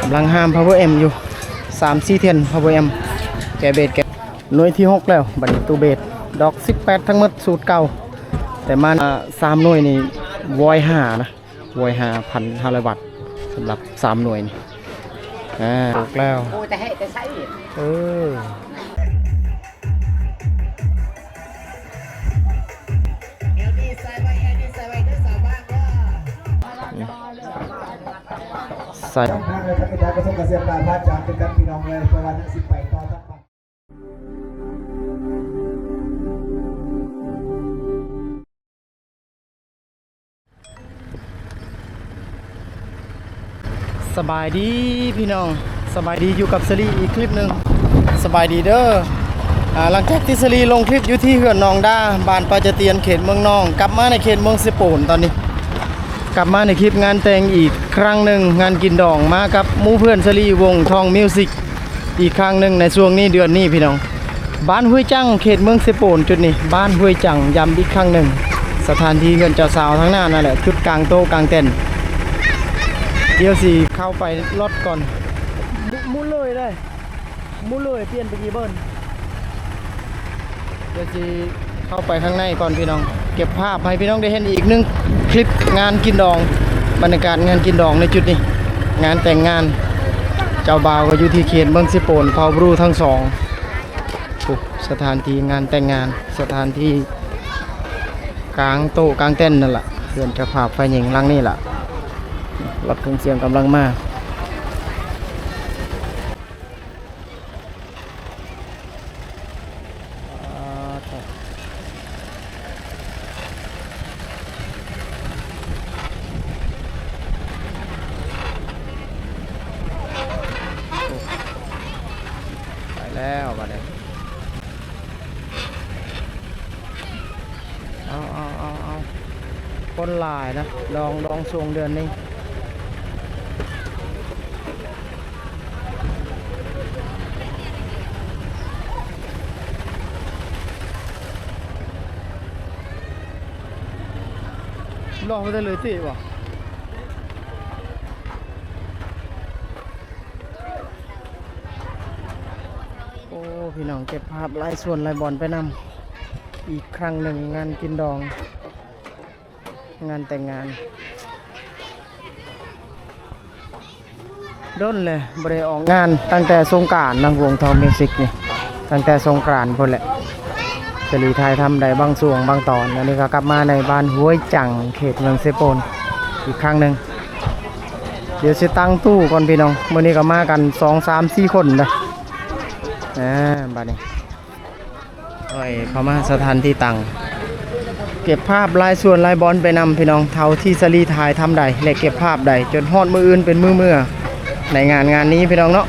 ກຳລັງຫາມພາວເວີແອັມຢູ່ ສາມສີ່ແທ່ນພາວເວີແອັມ ແກ່ເບສແກ່ ໜ່ວຍທີຫົກແລ້ວ. ບັດນີ້ຕູ້ເບສດອກສິບແປດ ທັງໝົດສູດເກົ່າ ແຕ່ມາ ອ່າ ສາມໜ່ວຍນີ້ວອຍຫ້ານະ ວອຍຫ້າພັນຫ້າຮ້ອຍວັດ ສຳລັບສາມໜ່ວຍນີ້. ອ່າ ອອກແລ້ວ ໂອ້ ແຕ່ໃຫ້ແຕ່ໃຊ້ ເອີ ໃສ່ ສະບາຍດີພີ່ນ້ອງ ສະບາຍດີ ຢູ່ກັບສາລີອີກຄລິບໜຶ່ງ. ສະບາຍດີເດີ. ອ່າ ຫຼັງຈາກທີ່ສາລີລົງຄລິບຢູ່ທີ່ເຮືອນໜອງດາ ບ້ານປ່າຈະຕຽນ ເຂດເມືອງນອງ ກັບມາໃນເຂດເມືອງເຊໂປນ. ຕອນນີ້ກັບມາໃນຄລິບງານແຕ່ງອີກຄັ້ງໜຶ່ງ ງານກິນດອງ ມາກັບໝູ່ເພື່ອນສາລີ ວົງທອງມິວສິກ ອີກຄັ້ງໜຶ່ງໃນຊ່ວງນີ້ ເດືອນນີ້ພີ່ນ້ອງ. ບ້ານຫ້ວຍຈັງ ເຂດເມືອງເຊໂປນ ຈຸດນີ້ ບ້ານຫ້ວຍຈັງ ຢ້ຳອີກຄັ້ງໜຶ່ງ. ສະຖານທີ່ເຮືອນເຈົ້າສາວທາງໜ້ານັ້ນແຫຼະ ຈຸດກາງໂຕະກາງເຕັນ. ດຽວຊິເຂົ້າໄປລອດກ່ອນ ໝູ່ເລີຍເດ້ ໝູ່ເລີຍ ປ່ຽນໄປກີ່ເບີນ. ດຽວຊິເຂົ້າໄປຂ້າງໃນກ່ອນພີ່ນ້ອງ ເກັບພາບໃຫ້ພີ່ນ້ອງໄດ້ເຫັນອີກໜຶ່ງຄລິບງານກິນດອງ ບັນຍາກາດງານກິນດອງໃນຈຸດນີ້ ງານແຕ່ງງານ. ເຈົ້າບ່າວກໍຢູ່ທີ່ເຂດເມືອງເຊໂປນ ເຜົ່າບຣູທັງສອງ. ໂອ້ ສະຖານທີ່ງານແຕ່ງງານ ສະຖານທີ່ກາງໂຕະກາງເຕັນນັ້ນລະ ເຮືອນເຈົ້າພາບຝ່າຍຍິງຫຼັງນີ້ລະ. ລົດເຄື່ອງສຽງກຳລັງມາ. ໄປແລ້ວບັດນີ້ ເອົາ ເອົາ ເອົາ ເອົາ ຄົນຫຼາຍນະ ດອງ ດອງຊ່ວງເດືອນນີ້. ລອງໄປໄດ້ເລີຍຕິບໍ່? ໂອ້ ພີ່ນ້ອງ ເກັບພາບຫຼາຍສ່ວນຫຼາຍບ່ອນໄປນຳ ອີກຄັ້ງໜຶ່ງ ງານກິນດອງ ງານແຕ່ງງານ. ດົນແລ້ວບໍ່ໄດ້ອອກງານ ຕັ້ງແຕ່ສົງການນະ ວົງທອງມິວສິກນີ້ ຕັ້ງແຕ່ສົງການພຸ້ນແຫຼະ. ສາລີຖ່າຍທຳໄດ້ບາງຊ່ວງບາງຕອນ. ອັນນີ້ກໍກັບມາໃນບ້ານຫ້ວຍຈັງ ເຂດເມືອງເຊໂປນອີກຄັ້ງໜຶ່ງ. ດຽວຊິຕັ້ງຕູ້ກ່ອນພີ່ນ້ອງ ມື້ນີ້ກໍມາກັນສອງສາມສີ່ຄົນເດີ. ອ່າ ບາດນີ້ ໂອ້ຍ ເຂົ້າມາສະຖານທີ່ຕັ້ງ ເກັບພາບຫຼາຍສ່ວນຫຼາຍບ່ອນໄປນຳພີ່ນ້ອງ ເທົ່າທີ່ສາລີຖ່າຍທຳໄດ້ ແລະ ເກັບພາບໄດ້ ຈົນຮອດມື້ອື່ນເປັນມື້ເມືອໃນງານ ງານນີ້ພີ່ນ້ອງເນາະ.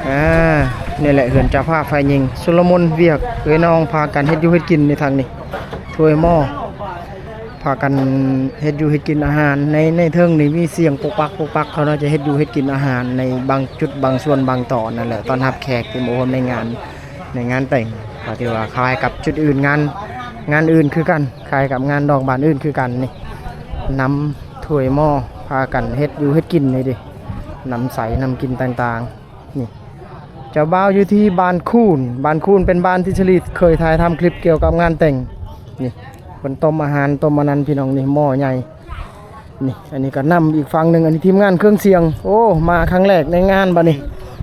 ອ່າ ນີ້ແຫຼະເຮືອນເຈົ້າພາບຝ່າຍຍິງ ຊຸນລະມຸນວຽກ ເອື້ອຍນ້ອງພາກັນເຮັດຢູ່ເຮັດກິນໃນທາງນີ້ ຖ້ວຍໝໍ້ ພາກັນເຮັດຢູ່ເຮັດກິນອາຫານ. ໃນ ໃນເທິງນີ້ມີສຽງປົກປັກປົກປັກ ເຂົາໜ້າຈະເຮັດຢູ່ເຮັດກິນອາຫານໃນບາງຈຸດບາງສ່ວນບາງຕອນນັ້ນແຫຼະ ຕ້ອນຮັບແຂກທີ່ມາຮ່ວມໃນງານ ໃນງານແຕ່ງ. ກໍຖືວ່າຄ້າຍກັບຈຸດອື່ນ ງານ ງານອື່ນຄືກັນ ຄ້າຍກັບງານດອງບ້ານອື່ນຄືກັນນີ້ ນຳຖ້ວຍໝໍ້ພາກັນເຮັດຢູ່ເຮັດກິນນີ້ເດ້ ນຳໃສນຳກິນຕ່າງໆ. ນີ້ ເຈົ້າບ່າວຢູ່ທີ່ບ້ານຄູນ ບ້ານຄູນເປັນບ້ານທີ່ສາລີເຄີຍຖ່າຍທຳຄລິບກ່ຽວກັບງານແຕ່ງ. ນີ້ ເພິ່ນຕົ້ມອາຫານ ຕົ້ມອັນນັ້ນພີ່ນ້ອງ ນີ້ໝໍ້ໃຫຍ່. ນີ້ ອັນນີ້ກໍນຳອີກຝັ່ງໜຶ່ງ ອັນນີ້ທີມງານເຄື່ອງສຽງ. ໂອ້ ມາຄັ້ງແລກໃນງານ ບັດນີ້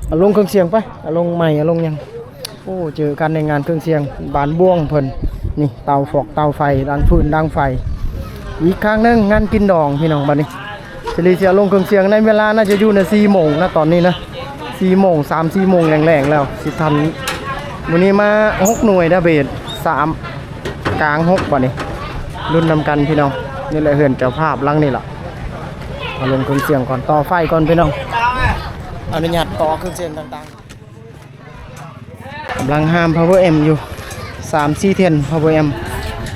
ເອົາລົງເຄື່ອງສຽງໄປ ເອົາລົງໄມ ເອົາລົງຫຍັງ. ໂອ້ ເຈີກັນໃນງານເຄື່ອງສຽງບ້ານບວງເພິ່ນ. ນີ້ເຕົາຟອກເຕົາໄຟ ດັງຟືນດັງໄຟ. ອີກຄັ້ງໜຶ່ງງານກິນດອງພີ່ນ້ອງ. ບັດນີ້ສາລີຊິເອົາລົງເຄື່ອງສຽງໃນເວລາໜ້າຈະຢູ່ໃນສີ່ໂມງນະ ຕອນນີ້ນະ ສີ່ໂມງ ສາມສີ່ໂມງແລງໆແລ້ວ ຊິທັນ. ມື້ນີ້ມາຫົກໜ່ວຍເດີ ເບສສາມ ກາງຫົກ. ບັດນີ້ລຸ້ນນຳກັນພີ່ນ້ອງ. ນີ້ແຫຼະເຮືອນເຈົ້າພາບຫຼັງນີ້ລະ. ເອົາລົງເຄື່ອງສຽງກ່ອນ ຕໍ່ໄຟກ່ອນພີ່ນ້ອງ ອະນຸຍາດຕໍ່ເຄື່ອງສຽງຕ່າງໆ. ກຳລັງຫາມພາວເວີແອັມຢູ່ ສາມສີ່ແທ່ນພາວເວີແອັມ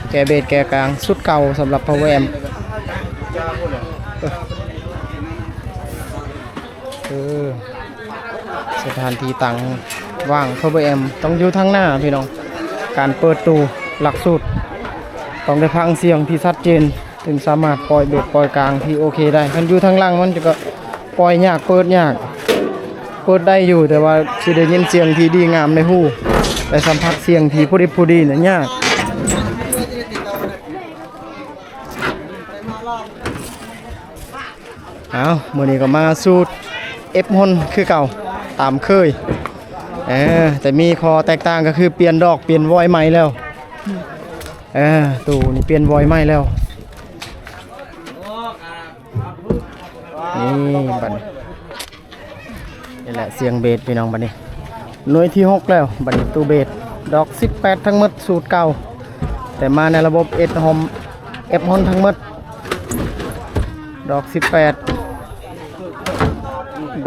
ແກ່ເບສແກ່ກາງ ຊຸດເກົ່າສຳລັບພາວເວີແອັມ. ເອີ ສະຖານທີ່ຕັ້ງວາງພາວເວີແອັມຕ້ອງຢູ່ທາງໜ້າພີ່ນ້ອງ. ການເປີດຕູ້ຫຼັກສູດຕ້ອງໄດ້ຟັງສຽງທີ່ຊັດເຈນ. ຈຶ່ງສາມາດປ່ອຍເບັດປ່ອຍກາງທີ່ໂອເຄໄດ້. ຄັນຢູ່ທາງຫຼັງມັນຈະກໍປ່ອຍຍາກ ເປີດຍາກ. ເປີດໄດ້ຢູ່ ແຕ່ວ່າຊິໄດ້ຍິນສຽງທີ່ດີງາມໃນຫູ ໄດ້ສຳຜັດສຽງທີ່ພໍດິບພໍດີນະ ຍາກ. ເອົາ ມື້ນີ້ກໍມາສູດເອັບຮອນຄືເກົ່າ ຕາມເຄີຍ. ເອີ ແຕ່ມີຂໍ້ແຕກຕ່າງກໍຄືປ່ຽນດອກ ປ່ຽນວອຍໃໝ່ແລ້ວ. ເອີ ຕູ້ນີ້ປ່ຽນວອຍໃໝ່ແລ້ວ. ນີ້ບັດນີ້ ນີ້ແຫຼະສຽງເບັດພີ່ນ້ອງ. ບັດນີ້ໜ່ວຍທີຫົກແລ້ວ. ບັດນີ້ຕູ້ເບັດດອກສິບແປດທັງໝົດ ສູດເກົ່າ ແຕ່ມາໃນລະບົບເອັບຮອນ ເອັບຮອນທັງໝົດ ດອກສິບແປດ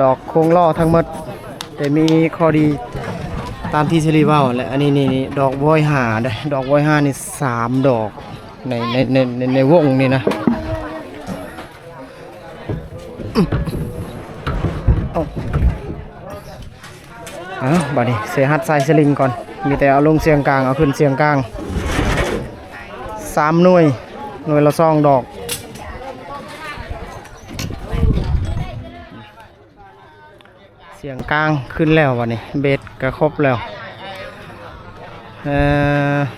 ດອກໂຄງລໍ້ທັງໝົດ. ແຕ່ມີຂໍ້ດີຕາມທີ່ສາລີເວົ້າແຫຼະ. ອັນນີ້ນີ້ ນີ້ດອກວອຍຫ້າເດ້. ດອກວອຍຫ້ານີ້ສາມດອກ ໃນ ໃນ ໃນ ໃນ ໃນວົງນີ້ນະ. ເອົາ ເອົາ ບາດນີ້ເສຍຫັດສາຍສະລິງກ່ອນ. ມີແຕ່ເອົາລົງສຽງກາງ ເອົາຂຶ້ນສຽງກາງ. ສາມໜ່ວຍ ໜ່ວຍລະສອງດອກ. ສຽງກາງຂຶ້ນແລ້ວບັດນີ້ ເບັດກໍຄົບແລ້ວ. ເອີ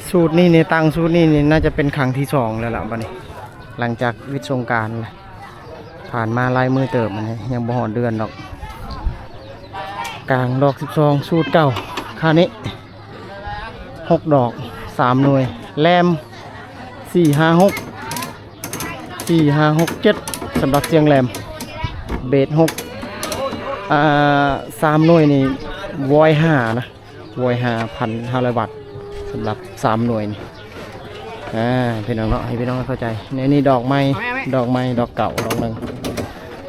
ສູດນີ້ນີ້ ຕັ້ງສູດນີ້ນີ້ ໜ້າຈະເປັນຄັ້ງທີສອງແລ້ວລະບັດນີ້ ຫຼັງຈາກວິດສົງການ ຜ່ານມາຫຼາຍມື້ເຕີບ ມັນຍັງບໍ່ຮອດເດືອນດອກ. ກາງດອກສິບສອງ ສູດເກົ່າ ຄານີ້ ຫົກດອກ ສາມໜ່ວຍ ແຫຼມ ສີ່ ຫ້າ ຫົກ ສີ່ ຫ້າ ຫົກ ເຈັດ ສຳລັບສຽງແຫຼມ. ເບດ ຫົກ ອ່າ ສາມໜ່ວຍນີ້ ວອຍ ຫ້າ ນະ ວອຍ ຫ້າພັນຫ້າຮ້ອຍບາດ ສຳລັບສາມໜ່ວຍນີ້. ອ່າ ພີ່ນ້ອງເນາະ ໃຫ້ພີ່ນ້ອງເຂົ້າໃຈ. ໃນນີ້ດອກໃໝ່ ດອກໃໝ່ ດອກເກົ່າດອກໜຶ່ງ.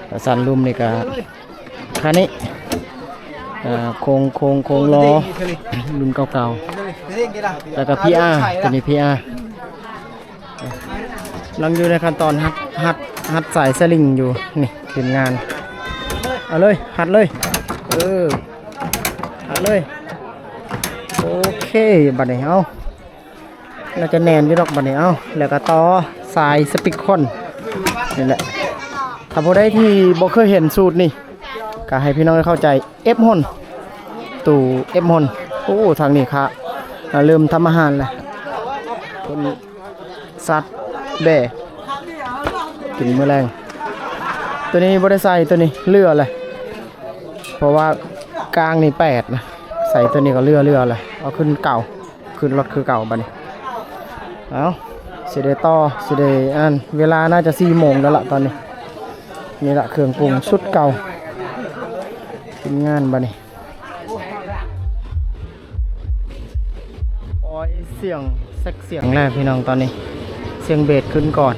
ແລ້ວສັນລຸ່ມນີ້ກະ ຄັນນີ້ ເອີ ໂຄງ ໂຄງ ໂຄງລໍ້ລຸ້ນເກົ່າໆ ແລ້ວກໍ ພີອາ ຕົວນີ້ ພີອາ ກຳລັງຢູ່ໃນຂັ້ນຕອນຫັດ ຫັດ ຫັດສາຍສະລິງຢູ່. ນີ້ທີມງານ ເອົາເລີຍ ຫັດເລີຍ ເອີ ຫັດເລີຍ. ໂອເຄ ບັດນີ້ ເອົາ ໜ້າຈະແໜ້ນຢູ່ດອກບັດນີ້. ເອົາ ແລ້ວກໍຕໍ່ສາຍສະປິກຄອນນີ້ແຫຼະ. ຖ້າຜູ້ໃດທີ່ບໍ່ເຄີຍເຫັນສູດນີ້ ກໍໃຫ້ພີ່ນ້ອງໄດ້ເຂົ້າໃຈ ເອັບຮອນ ຕູ້ເອັບຮອນ. ໂອ້ ທາງນີ້ຄະ ອ່າ ເລີ່ມທຳອາຫານແລ້ວ. ເພິ່ນສັດແດ່ກິນມື້ແລງ. ຕົວນີ້ບໍ່ໄດ້ໃສ່ ຕົວນີ້ເຫຼືອແຫຼະ ເພາະວ່າກາງນີ້ແປດນະ ໃສ່ຕົວນີ້ກໍເຫຼືອ ເຫຼືອແຫຼະ. ເອົາຂຶ້ນເກົ່າ ຂຶ້ນລົດຄືເກົ່າບັດນີ້. ເອົາ ຊິໄດ້ຕໍ່ ຊິໄດ້ອັນ ເວລາໜ້າຈະສີ່ໂມງແລ້ວລະຕອນນີ້. ນີ້ລະເຄື່ອງປຸງຊຸດເກົ່າ ທີມງານບັດນີ້. ໂອ້ຍ ສຽງ ເຊັກສຽງແລ້ວພີ່ນ້ອງ ຕອນນີ້ສຽງເບດຂຶ້ນກ່ອນ.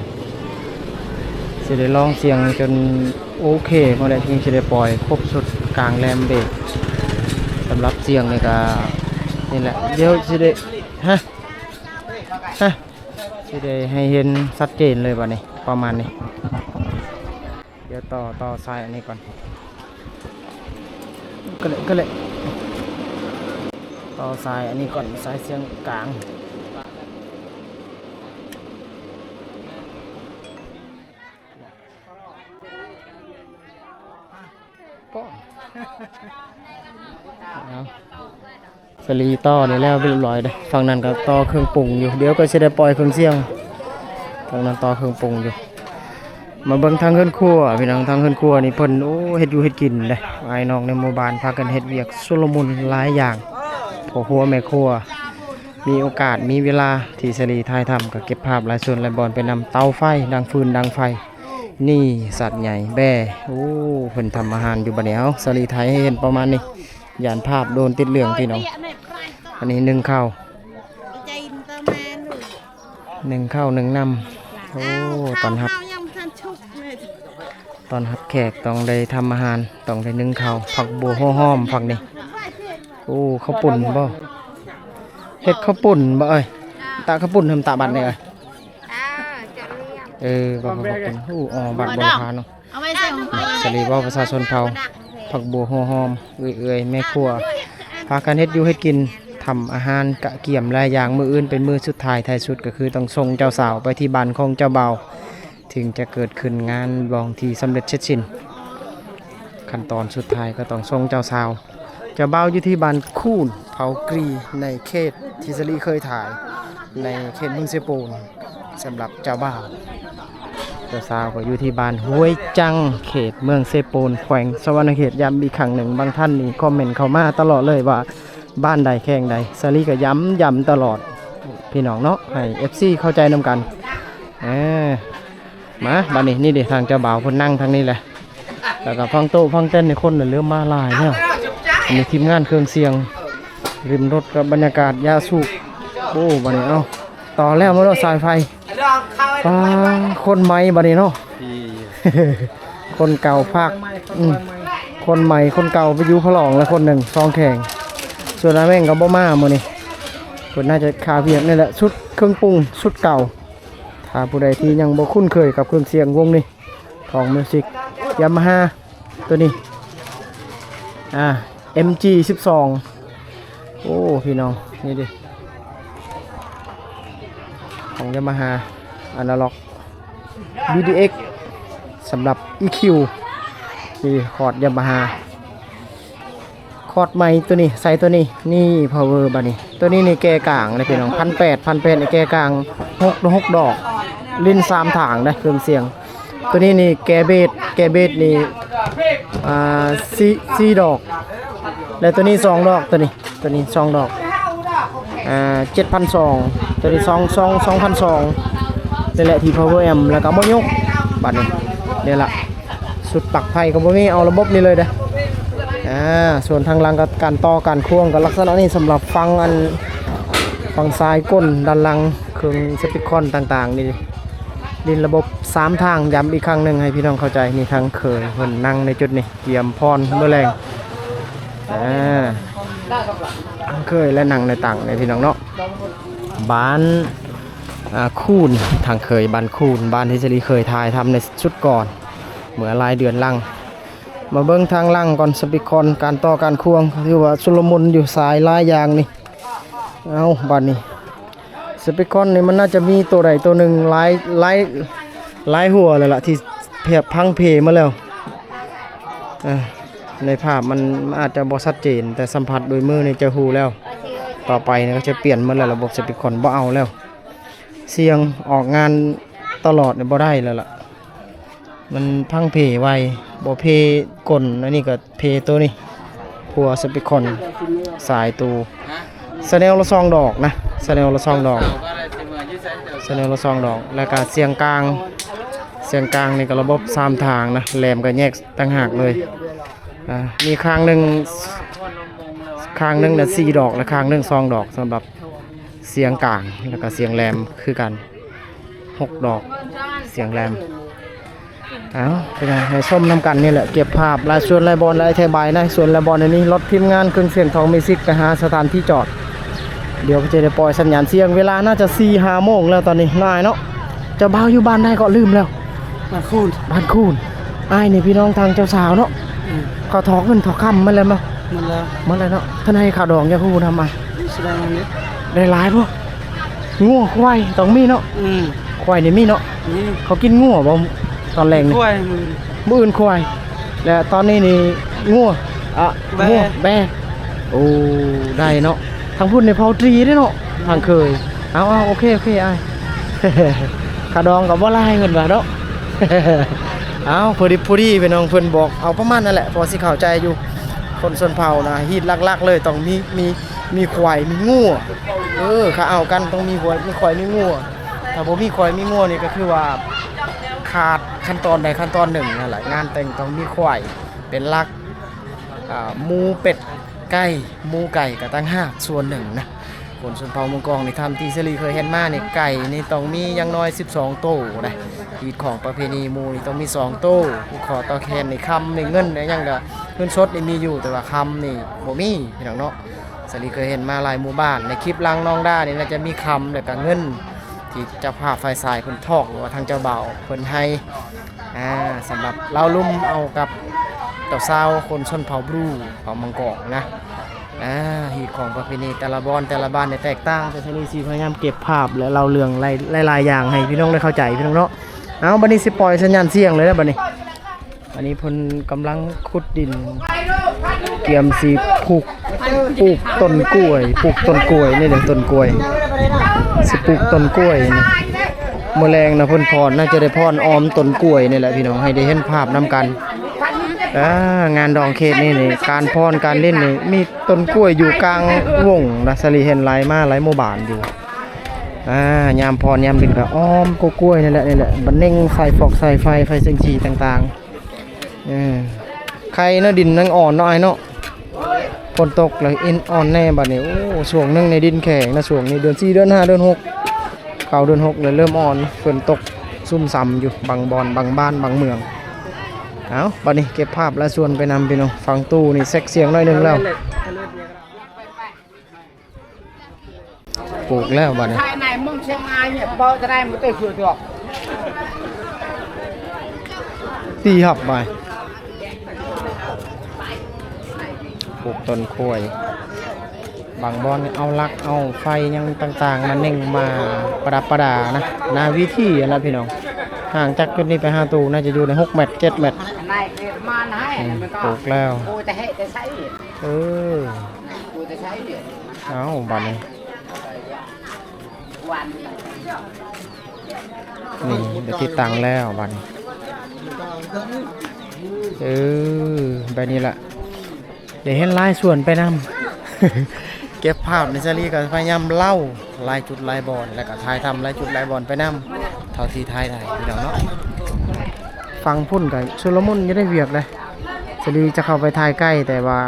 ຊິໄດ້ລອງສຽງຈົນໂອເຄໝົດແລ້ວ ຈຶ່ງຊິໄດ້ປ່ອຍຄົບຊຸດກາງແຫຼມເບດ. ສຳລັບສຽງນີ້ກະນີ້ແຫຼະ ດຽວຊິໄດ້ ຮະ ຮະ ຊິໄດ້ໃຫ້ເຫັນຊັດເຈນເລີຍບັດນີ້ ປະມານນີ້. ດຽວຕໍ່ ຕໍ່ສາຍອັນນີ້ກ່ອນ ກໍເລີຍ ກໍເລີຍ ຕໍ່ສາຍອັນນີ້ກ່ອນ ສາຍສຽງກາງ. ເອົາ ສາລີຕໍ່ນີ້ແລ້ວຮຽບຮ້ອຍເດ້. ຝັ່ງນັ້ນກໍຕໍ່ເຄື່ອງປຸງຢູ່ ດຽວກໍຊິໄດ້ປ່ອຍເຄື່ອງສຽງ. ທາງນັ້ນຕໍ່ເຄື່ອງປຸງຢູ່. ມາເບິ່ງທາງເຮືອນຄົວພີ່ນ້ອງ ທາງເຮືອນຄົວນີ້ເພິ່ນ ໂອ້ ເຮັດຢູ່ເຮັດກິນເດ້. ອ້າຍນ້ອງໃນໝູ່ບ້ານພາກັນເຮັດວຽກຊຸນລະມຸນຫຼາຍຢ່າງ ພໍ່ຄົວແມ່ຄົວ. ມີໂອກາດ ມີເວລາທີ່ສາລີຖ່າຍທຳ ກໍເກັບພາບຫຼາຍສ່ວນຫຼາຍບ່ອນໄປນຳ. ເຕົາໄຟ ດັງຟືນດັງໄຟ ນີ້ສັດໃຫຍ່ແບ້. ໂອ້ ເພິ່ນທຳອາຫານຢູ່ບັດນີ້. ເອົາ ສາລີຖ່າຍໃຫ້ເຫັນປະມານນີ້ ຢ້ານພາບໂດນຕິດເລື່ອງພີ່ນ້ອງ. ອັນນີ້ໜຶ້ງເຂົ້າ ໜຶ້ງເຂົ້າໜຶ້ງນ້ຳ. ໂອ້ ຕ້ອນຮັບ ຕ້ອນຮັບແຂກຕ້ອງໄດ້ທຳອາຫານ ຕ້ອງໄດ້ໜຶ້ງເຂົ້າ. ຜັກບົວຫົວຫອມ ຜັກນີ້. ໂອ້ ເຂົ້າປຸ້ນບໍ່? ເຮັດເຂົ້າປຸ້ນບໍ່ເອີຍ? ຕາເຂົ້າປຸ້ນ ທຳຕາບັດນີ້ເອີຍ. ເອີ ບໍ່ ບໍ່ ບໍ່ເປັນ. ໂອ້ ອໍ ບັດບໍ່ໄດ້ພາເນາະ. ສາລີເວົ້າພາສາຊົນເຜົ່າ ຜັກບົວຫົວຫອມ ເອື້ອຍໆ ແມ່ຄົວ ພາກັນເຮັດຢູ່ເຮັດກິນ ທຳອາຫານກະກຽມຫຼາຍຢ່າງ. ມື້ອື່ນເປັນມື້ສຸດທ້າຍ ທ້າຍສຸດກໍຄືຕ້ອງສົ່ງເຈົ້າສາວໄປທີ່ບ້ານຂອງເຈົ້າບ່າວ ເຖິງຈະເກີດຂຶ້ນງານຫຼວງທີ່ສຳເລັດເສັດສິ້ນ, ຂັ້ນຕອນສຸດທ້າຍກໍຕ້ອງສົ່ງເຈົ້າສາວ. ເຈົ້າບ່າວຢູ່ທີ່ບ້ານຄູນ ເຜົ່າກຣີ ໃນເຂດທີ່ສາລີເຄີຍຖ່າຍ ໃນເຂດເມືອງເຊໂປນ. ສຳລັບເຈົ້າບ່າວ, ເຈົ້າສາວກໍຢູ່ທີ່ບ້ານຫ້ວຍຈັງ ເຂດເມືອງເຊໂປນ ແຂວງສະຫວັນນະເຂດ. ຢ້ຳອີກຄັ້ງໜຶ່ງ, ບາງທ່ານນີ້ຄອມເມັນເຂົ້າມາຕະຫຼອດເລີຍວ່າ ບ້ານໃດແຂວງໃດ, ສາລີກໍຢ້ຳ, ຢ້ຳຕະຫຼອດພີ່ນ້ອງເນາະ, ໃຫ້ເອັຟຊີເຂົ້າໃຈນຳກັນ. ເອີ ມາບາດນີ້, ນີ້ເດ້ ທາງເຈົ້າບ່າວເພິ່ນນັ່ງທາງນີ້ແຫຼະ, ແລ້ວກໍຟັງໂຕະຟັງເຕັນໃນຄົນເລີ່ມມາຫຼາຍແລ້ວ. ມີທີມງານເຄື່ອງສຽງ, ລິມລົດກັບບັນຍາກາດຢາສູບ. ໂອ້ ບາດນີ້ ເອົ້າ ຕໍ່ແລ້ວມາໂລດສາຍໄຟ. ປາ ຄົນໃໝ່ບາດນີ້ເນາະ, ຄົນເກົ່າພາກ ອືມ ຄົນໃໝ່ຄົນເກົ່າໄປຢູ່ພະຫຼອງແລ້ວຄົນໜຶ່ງ ສອງແຂງ. ສ່ວນອາແມ່ງກໍບໍ່ມາມື້ນີ້, ເພິ່ນໜ້າຈະຄາວຽກນີ້ແຫຼະ. ຊຸດເຄື່ອງປຸງ ຊຸດເກົ່າ. ຖ້າຜູ້ໃດທີ່ຍັງບໍ່ຄຸ້ນເຄີຍກັບເຄື່ອງສຽງວົງນີ້ ຂອງມິວສິກ ຢາມາຮາ ໂຕນີ້ ອ່າ ເອັມຈີສິບສອງ. ໂອ້ ພີ່ນ້ອງ ນີ້ເດ້ ຂອງຢາມາຮາ ອານາລັອກ ບີດີເອັກ ສຳລັບອີຄິວ. ນີ້ຄອດຢາມາຮາ ຄອດໃໝ່ໂຕນີ້ ໃສ່ໂຕນີ້ ນີ້ພາວເວີ ບາດນີ້. ໂຕນີ້ນີ້ແກ່ກາງເດ້ພີ່ນ້ອງ ພັນແປດ ພັນແປດ ນີ້ແກ່ກາງ ຫົກ ຫົກດອກ ຫຼິ້ນສາມທາງເດ້ ເຄື່ອງສຽງ. ໂຕນີ້ນີ້ແກ່ເບສ ແກ່ເບສນີ້ ອ່າ ສີ່ ສີ່ດອກ ແລະໂຕນີ້ສອງດອກ ໂຕນີ້ ໂຕນີ້ສອງດອກ ອ່າ ເຈັດພັນສອງ ໂຕນີ້ສອງ ສອງ ສອງພັນສອງ. ນີ້ແຫຼະທີ່ພາວເວີແອັມ ແລ້ວກໍໝໍຍົກ ບາດນີ້ ນີ້ລະ ຊຸດປັກໄຟກໍບໍ່ມີ ເອົາລະບົບນີ້ເລີຍເດ້. ອ່າ ສ່ວນທາງຫຼັງກໍການຕໍ່ການຄວງກໍລັກສະນະນີ້ ສຳລັບຝັ່ງອັນ ຝັ່ງສາຍກົ້ນດ້ານຫຼັງ ເຄື່ອງສະປີກຄອນຕ່າງໆນີ້ ຫຼິ້ນລະບົບສາມທາງ. ຢ້ຳອີກຄັ້ງໜຶ່ງໃຫ້ພີ່ນ້ອງເຂົ້າໃຈ ນີ້ທາງເຂີຍເພິ່ນນັ່ງໃນຈຸດນີ້ ກຽມພອນມື້ແລງ. ອ່າ ເຄີຍແລະນັ່ງໃນຕັ່ງໃນພີ່ນ້ອງເນາະ ບ້ານ ອ່າ ຄູນ ທາງເຂີຍບ້ານຄູນ ບ້ານທີ່ສາລີເຄີຍຖ່າຍທຳໃນຊຸດກ່ອນ ເມື່ອຫຼາຍເດືອນຫຼັງ. ມາເບິ່ງທາງຫຼັງກ່ອນ ສະປີກຄອນ ການຕໍ່ການຄວງ ຖືວ່າຊຸນລະມຸນຢູ່ ສາຍຫຼາຍຢ່າງນີ້. ເອົ້າ ບາດນີ້ ສະປີກຄອນນີ້ມັນໜ້າຈະມີໂຕໃດໂຕໜຶ່ງຫຼາຍ ຫຼາຍ ຫຼາຍຫົວແລ້ວລະ ທີ່ພັງເພໝົດແລ້ວ. ເອີ ໃນພາບມັນອາດຈະບໍ່ຊັດເຈນ ແຕ່ສຳຜັດໂດຍມືນີ້ຈະຮູ້ແລ້ວ. ຕໍ່ໄປນີ້ກໍຈະປ່ຽນໝົດແລ້ວ ລະບົບສະປີກຄອນບໍ່ເອົາແລ້ວ. ສຽງອອກງານຕະຫຼອດນີ້ບໍ່ໄດ້ແລ້ວລະ ມັນພັງເພໄວ ບໍ່ເພກົ້ນ. ອັນນີ້ກໍເພໂຕນີ້ ພົວສະປີກຄອນ ສາຍໂຕ ຊາແນວລະສອງດອກນະ ຊາແນວລະສອງດອກ ຊາແນວລະສອງດອກ. ແລ້ວກະສຽງກາງ ສຽງກາງນີ້ກໍລະບົບສາມທາງນະ ແຫຼມກໍແຍກຕ່າງຫາກເລີຍ. ອ່າ ມີຂ້າງໜຶ່ງ ຂ້າງໜຶ່ງນະສີ່ດອກ ແລະ ຂ້າງໜຶ່ງສອງດອກ ສຳລັບສຽງກາງ ແລ້ວກໍສຽງແຫຼມຄືກັນ ຫົກດອກ ສຽງແຫຼມ. ເອົາ ເປັນຫຍັງ ໃຫ້ຊົມນຳກັນນີ້ແຫຼະ ເກັບພາບຫຼາຍສ່ວນຫຼາຍບ່ອນ ຫຼາຍອະທິບາຍ ຫຼາຍສ່ວນຫຼາຍບ່ອນ. ອັນນີ້ລົດທີມງານເຄື່ອງສຽງທອງມິວສິກໄປຫາສະຖານທີ່ຈອດ ດຽວເພິ່ນຈະໄດ້ປ່ອຍສັນຍານສຽງ. ເວລາໜ້າຈະສີ່ຫ້າໂມງແລ້ວຕອນນີ້ ນ້ອຍເນາະ. ເຈົ້າບ່າວຢູ່ບ້ານໃດເກາະ ລືມແລ້ວ? ບ້ານຄູນ ບ້ານຄູນ. ອ້າຍນີ້ພີ່ນ້ອງທາງເຈົ້າສາວເນາະ. ອືມ ເຂົາຖອກເງິນຖອກຄຳໝົດແລ້ວບໍ່? ໝົດແລ້ວ ໝົດແລ້ວເນາະ. ເທົ່າໃດຄ່າດອງຢາກຮູ້ນຳອ້າຍ? ຊິໄດ້ເທົ່ານີ້ ໄດ້ຫຼາຍບໍ່? ງົວຄວາຍຕ້ອງມີເນາະ. ອືມ ຄວາຍນີ້ມີເນາະ. ມີ ເຂົາກິນງົວບໍ່ຕອນແລງນີ້? ຄວາຍ ມື້ອື່ນ ມື້ອື່ນຄວາຍ ແລະຕອນນີ້ນີ້ງົວ ອະ ແບ ງົວແບ. ໂອ້ ໄດ້ເນາະ. ທາງພຸ້ນນີ້ເຜົ່າຕີເດ້ເນາະ ທາງເຂີຍ. ເອົາ ເອົາ ໂອເຄ ໂອເຄ ອ້າຍ. ຄ່າດອງກໍບໍ່ຫຼາຍເພິ່ນວ່າເນາະ. ເອົາ ພໍດີ ພໍດີ ພີ່ນ້ອງ ເພິ່ນບອກເອົາປະມານນັ້ນແຫຼະ ພໍຊິເຂົ້າໃຈຢູ່. ຄົນຊົນເຜົ່ານະ ຮີດຫຼັກໆເລີຍ ຕ້ອງມີ ມີ ມີຄວາຍ ມີງົວ. ເອີ ເຂົາເອົາກັນຕ້ອງມີຄວາຍ ມີຄວາຍ ມີງົວ. ຖ້າບໍ່ມີຄວາຍ ມີງົວນີ້ ກໍຄືວ່າຂາດຂັ້ນຕອນໃດຂັ້ນຕອນໜຶ່ງນັ້ນແຫຼະ. ງານແຕ່ງຕ້ອງມີຄວາຍເປັນຫຼັກ. ອ່າ ໝູ ເປັດ ໄກ່ ໝູ ໄກ່ກໍຕ່າງຫາກສ່ວນໜຶ່ງນະ. ຄົນຊົນເຜົ່າເມືອງກອງນີ້ ຕາມທີ່ສາລີເຄີຍເຫັນມານີ້ ໄກ່ນີ້ຕ້ອງມີຢ່າງໜ້ອຍສິບສອງໂຕໄດ໋. ຮີດຂອງປະເພນີ ໝູນີ້ຕ້ອງມີສອງໂຕ ຜູກຄໍຕໍ່ແຂນນີ້. ຄຳນີ້ ເງິນນີ້ຫຍັງກະ ເງິນສົດນີ້ມີຢູ່ ແຕ່ວ່າຄຳນີ້ບໍ່ມີ ພີ່ນ້ອງເນາະ. ສາລີເຄີຍເຫັນມາຫຼາຍໝູ່ບ້ານ ໃນຄລິບຫຼັງນ້ອງດານີ້ ໜ້າຈະມີຄຳ ແລ້ວກະເງິນ ທີ່ເຈົ້າພາບຝ່າຍຊາຍເພິ່ນຖອກ ຫຼືວ່າທາງເຈົ້າບ່າວເພິ່ນໃຫ້. ອ່າ ສຳລັບລາວລຸ່ມເອົາກັບເຈົ້າສາວຄົນຊົນເຜົ່າບຣູ ເຜົ່າມັງກອງນະ. ອ່າ ຮີດຂອງປະເພນີແຕ່ລະບ່ອນແຕ່ລະບ້ານນີ້ແຕກຕ່າງ, ແຕ່ທາງນີ້ຊິພະຍາຍາມເກັບພາບ ແລະ ເລົ່າເລື່ອງຫຼາຍ ຫຼາຍໆຢ່າງໃຫ້ພີ່ນ້ອງໄດ້ເຂົ້າໃຈ ພີ່ນ້ອງເນາະ. ເອົາ ບັດນີ້ຊິປ່ອຍສັນຍານສຽງເລີຍນະ ບັດນີ້. ອັນນີ້ເພິ່ນກຳລັງຂຸດດິນ ກຽມຊິປູກ ປູກຕົ້ນກ້ວຍ ປູກຕົ້ນກ້ວຍ ນີ້ເດ້ ຕົ້ນກ້ວຍ ຊິປູກຕົ້ນກ້ວຍນີ້. ມື້ແລງນະ ເພິ່ນຟ້ອນ ໜ້າຈະໄດ້ຟ້ອນອ້ອມຕົ້ນກ້ວຍນີ້ແຫຼະພີ່ນ້ອງ ໃຫ້ໄດ້ເຫັນພາບນຳກັນ. ອ່າ ງານດອງເຂດນີ້ນີ້ ການຟ້ອນການຫຼິ້ນນີ້ ມີຕົ້ນກ້ວຍຢູ່ກາງວົງນະ. ສາລີເຫັນຫຼາຍ ມາຫຼາຍໝູ່ບ້ານຢູ່. ອ່າ ຍາມຟ້ອນຍາມຫຼິ້ນກໍອ້ອມກ້ວຍໆ ນີ້ແຫຼະ ນີ້ແຫຼະ ບັນເນັ່ງສາຍຟອກສາຍໄຟ ໄຟແສງສີຕ່າງໆ. ເອີ ໄຂ່ເນາະ ດິນຍັງອ່ອນເນາະ ອ້າຍເນາະ. ຝົນຕົກແລ້ວ ເອັນອ່ອນແດ່ບັດນີ້. ໂອ້ ຊ່ວງໜຶ່ງໃນດິນແຂງນະ ຊ່ວງນີ້ເດືອນສີ່ ເດືອນຫ້າ ເດືອນຫົກ ເຂົ້າເດືອນຫົກແລ້ວເລີ່ມອ່ອນ. ຝົນຕົກຊຸ່ມຊຳຢູ່ ບາງບ່ອນ ບາງບ້ານ ບາງເມືອງ. ເອົາ ບັດນີ້ເກັບພາບລະຊວນໄປນຳພີ່ນ້ອງ. ຝັ່ງຕູ້ນີ້ແຊັກສຽງໜ້ອຍໜຶ່ງແລ້ວ. ປູກແລ້ວບັດນີ້ ຕີຮັບໄປ ປູກຕົ້ນກ້ວຍ. ບາງບ່ອນເອົາຫຼັກເອົາໄຟຫຍັງຕ່າງໆ ມາເນັ່ງມາປະດັບປະດານະ ໜ້າເວທີຫັ້ນລະພີ່ນ້ອງ. ຫ່າງຈາກຈຸດນີ້ໄປຫາຕູ້ໜ້າຈະຢູ່ໃນຫົກແມັດ ເຈັດແມັດ. ອືມ ປູກແລ້ວ. ເອີ ເອົາ ບັດນີ້ ນີ້ໄດ້ຕິດຕັ້ງແລ້ວບັດນີ້. ເອີ ແບບນີ້ລະ ໄດ້ເຫັນຫຼາຍສ່ວນໄປນຳ. ເກັບພາບໃນສາລີກໍພະຍາຍາມເລົ່າຫຼາຍຈຸດຫຼາຍບ່ອນ ແລ້ວກໍຖ່າຍທຳຫຼາຍຈຸດຫຼາຍບ່ອນໄປນຳ ເທົ່າທີ່ຖ່າຍໄດ້ພີ່ນ້ອງເນາະ. ຝັ່ງພຸ້ນກໍຊຸລະມຸນຢູ່ໃນວຽກເດ້. ສາລີຈະເຂົ້າໄປຖ່າຍໃກ້ ແຕ່ວ່າ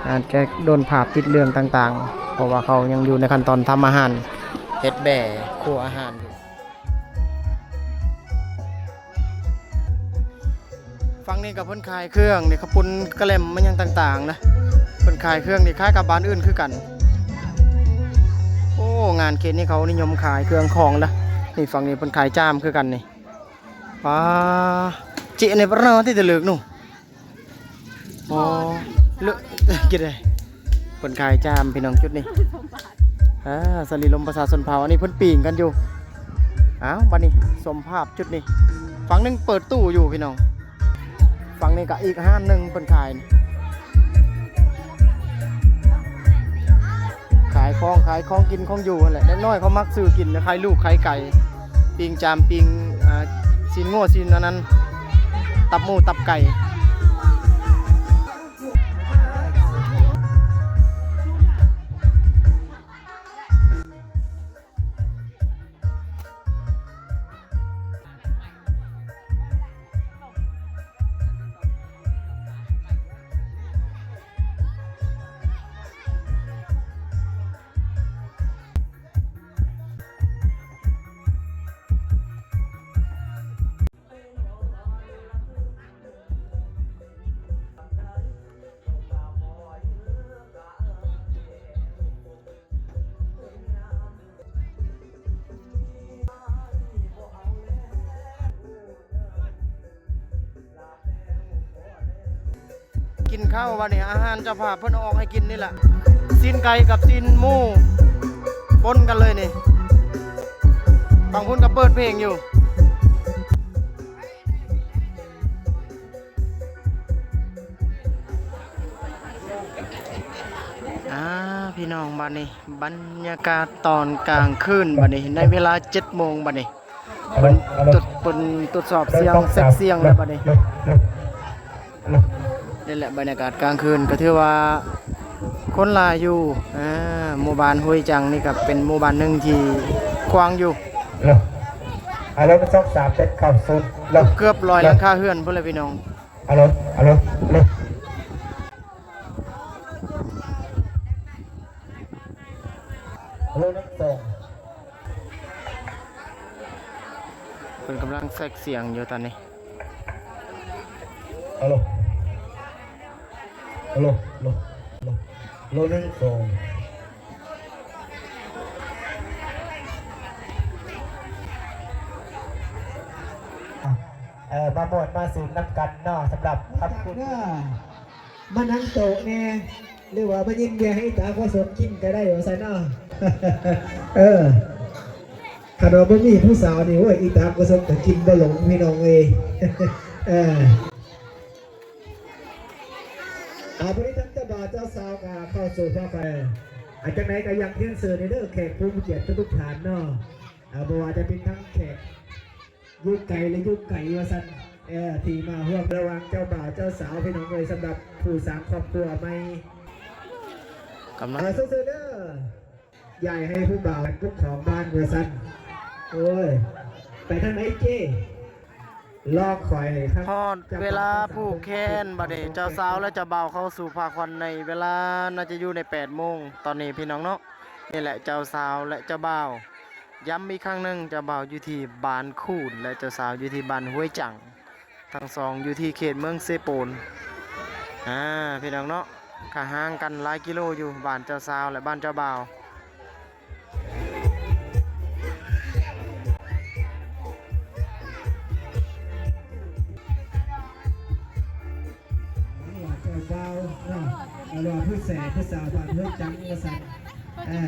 ອາດຈະໂດນພາບຕິດເລື່ອງຕ່າງໆ ເພາະວ່າເຂົາຍັງຢູ່ໃນຂັ້ນຕອນທຳອາຫານ ເຮັດແບ້ຄົວອາຫານຢູ່. ຝັ່ງນີ້ກໍເພິ່ນຂາຍເຄື່ອງນີ້ ເຂົ້າປຸ້ນກະແລັມ ມາຫຍັງຕ່າງໆນະ. ເພິ່ນຂາຍເຄື່ອງນີ້ ຄ້າຍກັບບ້ານອື່ນຄືກັນ. ໂອ້ ງານເຂດນີ້ເຂົານິຍົມຂາຍເຄື່ອງຂອງນະ. ນີ້ ຝັ່ງນີ້ເພິ່ນຂາຍຈາມຄືກັນນີ້. ປາ ເຈະໃນປະເນາະ ທີ່ຕະເລິກໜູ. ອໍ ເລີ ກິນໄດ້. ເພິ່ນຂາຍຈາມພີ່ນ້ອງ ຈຸດນີ້. ອ່າ ສາລີລົມປະຊາຊົນເຜົ່າ ອັນນີ້ເພິ່ນປີ້ງກັນຢູ່. ອ້າວ ບັດນີ້ຊົມພາບຈຸດນີ້. ຝັ່ງໜຶ່ງເປີດຕູ້ຢູ່ພີ່ນ້ອງ. ຝັ່ງນີ້ກໍອີກຮ້ານໜຶ່ງເພິ່ນຂາຍ ຂາຍຂອງ ຂາຍຂອງກິນຂອງຢູ່ຫັ້ນແຫຼະ. ເດັກນ້ອຍເຂົາມັກຊື້ກິນ ຂາຍລູກຂາຍໄກ່ ປີ້ງຈາມ ປີ້ງ ອ່າ ຊີ້ນງົວ ຊີ້ນອັນນັ້ນ ຕັບໝູຕັບໄກ່. ກິນເຂົ້າບັດນີ້ ອາຫານເຈົ້າພາບເພິ່ນເອົາອອກໃຫ້ກິນນີ້ແຫຼະ ຊີ້ນໄກ່ກັບຊີ້ນໝູປົນກັນເລີຍນີ້. ຝັ່ງພຸ້ນກໍເປີດເພງຢູ່. ອ່າ ພີ່ນ້ອງ ບັດນີ້ບັນຍາກາດຕອນກາງຄືນ ບັດນີ້ໃນເວລາເຈັດໂມງ ບັດນີ້ເພິ່ນ ເພິ່ນ ເພິ່ນທົດສອບສຽງ ເຊັກສຽງແລ້ວບັດນີ້. ນີ້ແຫຼະ ບັນຍາກາດກາງຄືນກໍຖືວ່າຄົນຫຼາຍຢູ່. ອ່າ ໝູ່ບ້ານຫ້ວຍຈັງນີ້ກໍເປັນໝູ່ບ້ານໜຶ່ງທີ່ກວ້າງຢູ່ ອາລົມ ສອງສາມເຈັດ ເກົ້າສູນ ເກືອບຮ້ອຍຫຼັງຄາເຮືອນພຸ້ນແຫຼະພີ່ນ້ອງ. ອາໂລ ອາໂລ ໂລ ໂລ ໜຶ່ງ ສອງ ເພິ່ນກຳລັງແຊັກສຽງຢູ່ຕອນນີ້. ອາໂລ ອາໂລ ໂລ ໂລ ໂລ ໜຶ່ງ ສອງ. ເອີ ມາມ່ວນມາຊື່ນນຳກັນເນາະ ສຳລັບຄຳຄຸນ ມານັ່ງໂຕະແດ່ ຫຼືວ່າມາຍິງເບຍໃຫ້ຕາພໍ່ສົກກິນກໍໄດ້ວ່າຊັ້ນເນາະ. ເອີ. ຄັນວ່າບໍ່ມີຜູ້ສາວນີ້ ໂອ້ຍ ອີຕາກະສົກກະກິນບໍ່ລົງ ພີ່ນ້ອງເອີຍ. ເອີ ອາ ບັດນີ້ທັງເຈົ້າບ່າວເຈົ້າສາວກະເຂົ້າສູ່ພາໄປ ອາ ຈັ່ງໃດກະຢາກຮຽນເຊີນເດີ ແຂກຜູ້ມີກຽດທຸກໆທ່ານເນາະ ອາ ບໍ່ວ່າຈະເປັນທັງແຂກຢູ່ໄກ ແລະ ຢູ່ໃກ້ວ່າຊັ້ນ ເອີ ທີ່ມາຮ່ວມລະຫວ່າງເຈົ້າບ່າວເຈົ້າສາວ ພີ່ນ້ອງເອີຍ ສຳລັບຜູ້ສ້າງຄອບຄົວໃໝ່ ກຳລັງ ອາ ເຊີນເດີ. ຢາກໃຫ້ຜູ້ບ່າວເປັນເຈົ້າຂອງບ້ານວ່າຊັ້ນ. ໂອ້ຍ ໄປທາງໃດເຈ້? ລໍຄອຍ ຮອດເວລາຜູກແຂນ ບັດນີ້ເຈົ້າສາວ ແລະ ເຈົ້າບ່າວເຂົ້າສູ່ພາຂວັນໃນເວລາໜ້າຈະຢູ່ໃນແປດໂມງຕອນນີ້ ພີ່ນ້ອງເນາະ. ນີ້ແຫຼະເຈົ້າສາວ ແລະ ເຈົ້າບ່າວ ຢ້ຳອີກຄັ້ງໜຶ່ງ ເຈົ້າບ່າວຢູ່ທີ່ບ້ານຄູນ ແລະ ເຈົ້າສາວຢູ່ທີ່ບ້ານຫ້ວຍຈັງ. ທັງສອງຢູ່ທີ່ເຂດເມືອງເຊໂປນ ອາ ພີ່ນ້ອງເນາະ ກະຫ່າງກັນຫຼາຍກິໂລຢູ່ ບ້ານເຈົ້າສາວ ແລະ ບ້ານເຈົ້າບ່າວ. ເຈົ້າບ່າວເນາະ ເອົາວ່າຜູ້ແສຜູ້ສາວບ້ານຫ້ວຍຈັງວ່າຊັ້ນ ເອີ.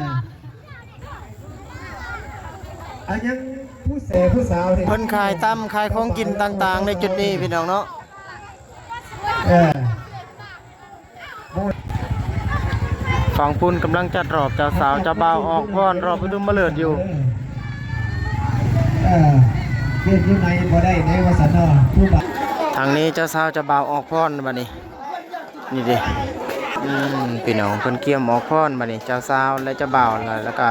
ອັນຍັງຜູ້ແສຜູ້ສາວນີ້ ເພິ່ນຂາຍຕຳ ຂາຍຂອງກິນຕ່າງໆ ໃນຈຸດນີ້ ພີ່ນ້ອງເນາະ. ເອີ ຝັ່ງພຸ້ນກຳລັງຈັດຮອບເຈົ້າສາວເຈົ້າບ່າວອອກພອນ ຮອບປະທຸມມະເລີກຢູ່. ເອີ ເຮັດຢູ່ໃນບໍ່ໄດ້ເດ້ວ່າຊັ້ນເນາະ ຜູ້ບ່າວ ທາງນີ້ເຈົ້າສາວເຈົ້າບ່າວອອກພອນບັດນີ້. ນີ້ເດ້ ອືມ ພີ່ນ້ອງເພິ່ນກຽມອອກພອນບັດນີ້ ເຈົ້າສາວ ແລະ ເຈົ້າບ່າວ ແລ້ວກະ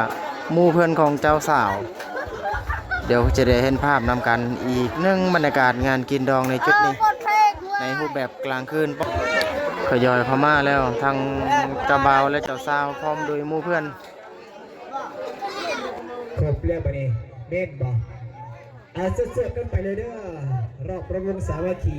ໝູ່ເພື່ອນຂອງເຈົ້າສາວ. ດຽວຈະໄດ້ເຫັນພາບນຳກັນອີກໜຶ່ງ ບັນຍາກາດງານກິນດອງໃນຈຸດນີ້ ໃນຮູບແບບກາງຄືນ ທະຍອຍເຂົ້າມາແລ້ວ ທັງເຈົ້າບ່າວ ແລະ ເຈົ້າສາວ ພ້ອມໂດຍໝູ່ເພື່ອນ. ຄົບແລ້ວບັດນີ້ ແມ່ນບໍ່? ອາ ເຊີບໆກັນໄປເລີຍເດີ ຮອບລຳວົງສາມັກຄີ.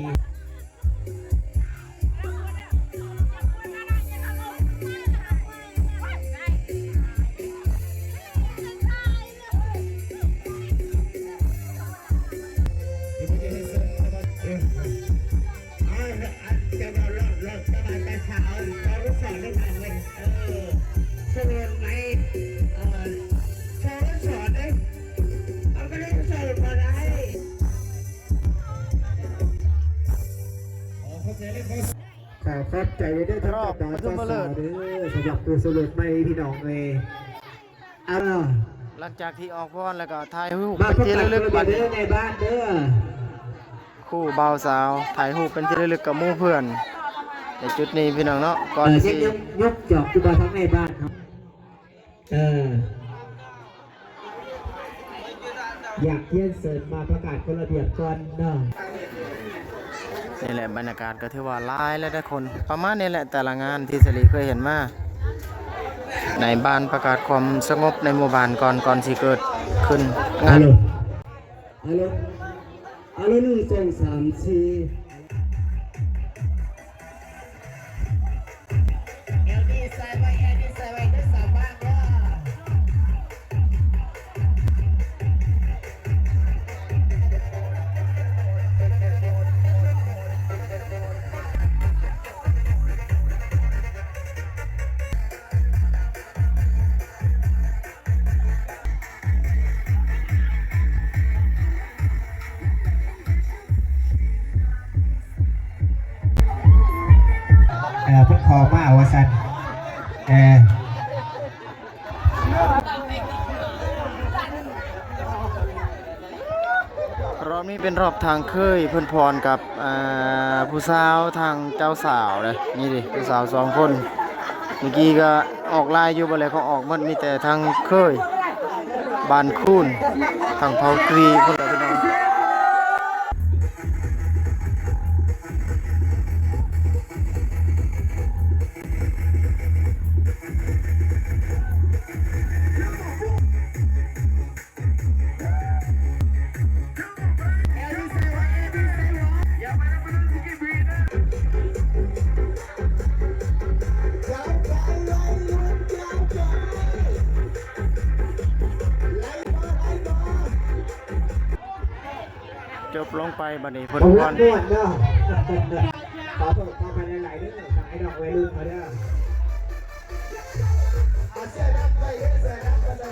ຂໍຂອບໃຈເດີ ທາງເຈົ້າບ່າວເຈົ້າສາວເດີ ສຳລັບຜູ້ສະຫຼຸບໃໝ່ ພີ່ນ້ອງເອີຍ. ເອົາ ຫຼັງຈາກທີ່ອອກພອນແລ້ວກໍຖ່າຍຮູບເປັນທີ່ລະລຶກບັດນີ້ ແມ່ບ້ານເດີ ຄູ່ບ່າວສາວຖ່າຍຮູບເປັນທີ່ລະລຶກກັບໝູ່ເພື່ອນ ໃນຈຸດນີ້ ພີ່ນ້ອງເນາະ. ກ່ອນ ເອີ ຊິຍົກ ຍົກຈອກຢູ່ບໍ່ທາງແມ່ບ້ານເນາະ. ເອີ ຢາກຮຽນເຊີນມາປະກາດກົດລະບຽບກ່ອນເນາະ. ນີ້ແຫຼະ ບັນຍາກາດກໍຖືວ່າຫຼາຍແລະຫຼາຍຄົນ ປະມານນີ້ແຫຼະ ແຕ່ລະງານທີ່ສາລີເຄີຍເຫັນມາ ໃນບ້ານປະກາດຄວາມສະຫງົບໃນໝູ່ບ້ານກ່ອນ ກ່ອນຊິເກີດຂຶ້ນງານ. ອາໂລ ອາໂລ ອາໂລ ໜຶ່ງ ສອງ ສາມ ສີ່. ແອວດີໃສ່ໄວ້ ແອວດີໃສ່ໄວ້ເດີ ສາວບ້ານເດີ. ເອີ ເພິ່ນຂໍມາວ່າຊັ້ນ ເອີ. ຮອບນີ້ເປັນຮອບທາງເຂີຍເພິ່ນພອນກັບ ອ່າ ຜູ້ສາວທາງເຈົ້າສາວເດ້. ນີ້ເດ້ ຜູ້ສາວສອງຄົນ ເມື່ອກີ້ກໍອອກຫຼາຍຢູ່ ບໍ່ແລະ ກໍອອກໝົດ ມີແຕ່ທາງເຂີຍບ້ານຄູນ ທາງເຜົ່າກຣີພຸ້ນແຫຼະ ພີ່ນ້ອງ. ຈົບລົງໄປບັດນີ້ ເພິ່ນ ມ່ວນໆເນາະ. ຂໍໂທດຂໍອະໄພຫຼາຍໆເດີ ທາງໄອ້ນ້ອງໄວລຸ້ນເຮົາເດີ. ເອົາເສື້ອດຳໄປເດີ ເສື້ອດຳໄປເດ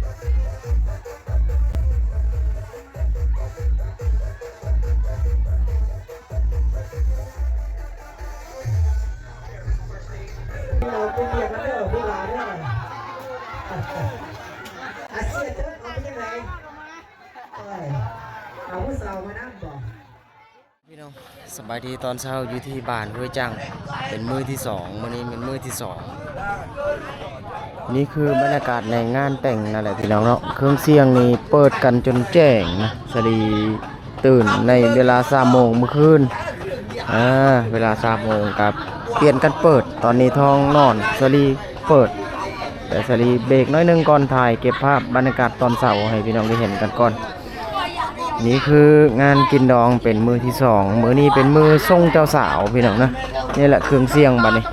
ີ. ເອົາຜູ້ສາວມານຳບໍ່? ພີ່ນ້ອງ ສະບາຍດີຕອນເຊົ້າຢູ່ທີ່ບ້ານຫ້ວຍຈັງ ເປັນມື້ທີສອງ ມື້ນີ້ເປັນມື້ທີສອງ. ນີ້ຄືບັນຍາກາດໃນງານແຕ່ງນັ້ນແຫຼະພີ່ນ້ອງເນາະ ເຄື່ອງສຽງນີ້ເປີດກັນຈົນແຈ້ງນະ ສາລີຕື່ນໃນເວລາສາມໂມງມື້ຄືນ ອາ ເວລາສາມໂມງກໍປ່ຽນກັນເປີດ ຕອນນີ້ທ້ອງນອນ ສາລີເປີດ ແຕ່ສາລີເບຣກໜ້ອຍໜຶ່ງກ່ອນ ຖ່າຍເກັບພາບບັນຍາກາດຕອນເຊົ້າໃຫ້ພີ່ນ້ອງໄດ້ເຫັນກັນກ່ອນ. ນີ້ຄືງານກິນດອງເປັນມື້ທີສອງ ມື້ນີ້ເປັນມື້ສົ່ງເຈົ້າສາວພີ່ນ້ອງນະ. ນີ້ແຫຼະເຄື່ອງສຽງບັດນີ້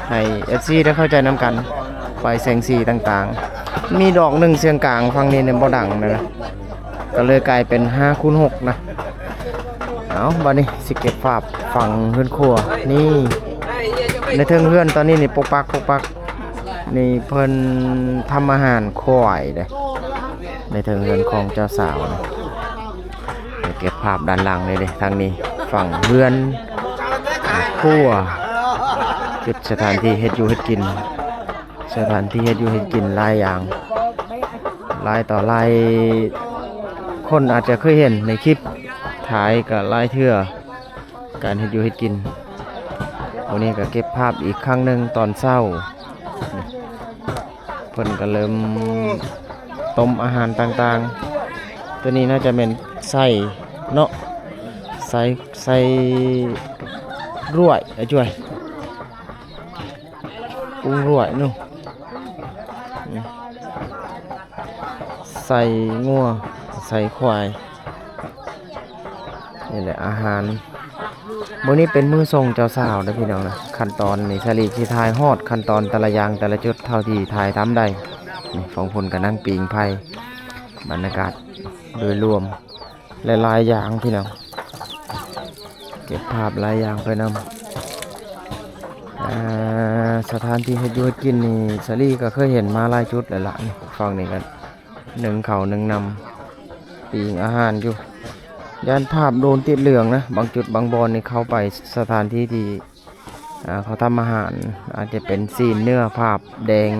ໃຫ້ເອັຟຊີໄດ້ເຂົ້າໃຈນຳກັນ ໄຟແສງສີຕ່າງໆ ມີດອກໜຶ່ງສຽງກາງຝັ່ງນີ້ບໍ່ດັງນະ ກໍເລີຍກາຍເປັນຫ້າຄູນຫົກນະ. ເອົາ ບັດນີ້ຊິເກັບພາບຝັ່ງເຮືອນຄົວ ນີ້ ໃນເທິງເຮືອນຕອນນີ້ນີ້ ປົກປັກ ປົກປັກ ນີ້ເພິ່ນທຳອາຫານຄວາຍເດ້ ໃນເທິງເຮືອນຂອງເຈົ້າສາວນະ. ເກັບພາບດ້ານຫຼັງນີ້ເດ້ ທາງນີ້ຝັ່ງເຮືອນຄົວ ຈຸດສະຖານທີ່ເຮັດຢູ່ເຮັດກິນ ສະຖານທີ່ເຮັດຢູ່ເຮັດກິນຫຼາຍຢ່າງ ຫຼາຍຕໍ່ຫຼາຍຄົນອາດຈະເຄີຍເຫັນໃນຄລິບ ຖ່າຍກໍຫຼາຍເທື່ອ ການເຮັດຢູ່ເຮັດກິນ. ມື້ນີ້ກໍເກັບພາບອີກຄັ້ງໜຶ່ງຕອນເຊົ້າ ເພິ່ນກໍເລີ່ມຕົ້ມອາຫານຕ່າງໆ ຕົວນີ້ໜ້າຈະແມ່ນໄສ້ເນາະ ໄສ້ ໄສ້ລວຍ ອ້າຍຈວຍ ປຸງລວຍເນາະ ໄສ້ງົວ ໄສ້ຄວາຍ ນີ້ແຫຼະອາຫານ. ມື້ນີ້ເປັນມື້ສົ່ງເຈົ້າສາວເດີພີ່ນ້ອງນະ ຂັ້ນຕອນນີ້ສາລີຊິຖ່າຍຮອດຂັ້ນຕອນແຕ່ລະຢ່າງແຕ່ລະຈຸດເທົ່າທີ່ຖ່າຍທຳໄດ້. ນີ້ຝັ່ງພຸ້ນກໍນັ່ງປີ້ງໄຟ ບັນຍາກາດໂດຍລວມຫຼາຍໆຢ່າງພີ່ນ້ອງ ເກັບພາບຫຼາຍຢ່າງໄປນຳ. ອາ ສະຖານທີ່ເຮັດຢູ່ເຮັດກິນນີ້ສາລີກໍເຄີຍເຫັນມາຫຼາຍຈຸດແລ້ວລະ ນີ້ ຝັ່ງນີ້ກໍ ໜຶ້ງເຂົ້າໜຶ້ງນ້ຳ ປີ້ງອາຫານຢູ່ ຢ້ານພາບໂດນຕິດເຫຼືອງນະ. ບາງຈຸດບາງບ່ອນນີ້ເຂົ້າໄປສະຖານທີ່ທີ່ ອາ ເຂົາທຳອາຫານ ອາດຈະເປັນຊີ້ນເນື້ອພາບແດງ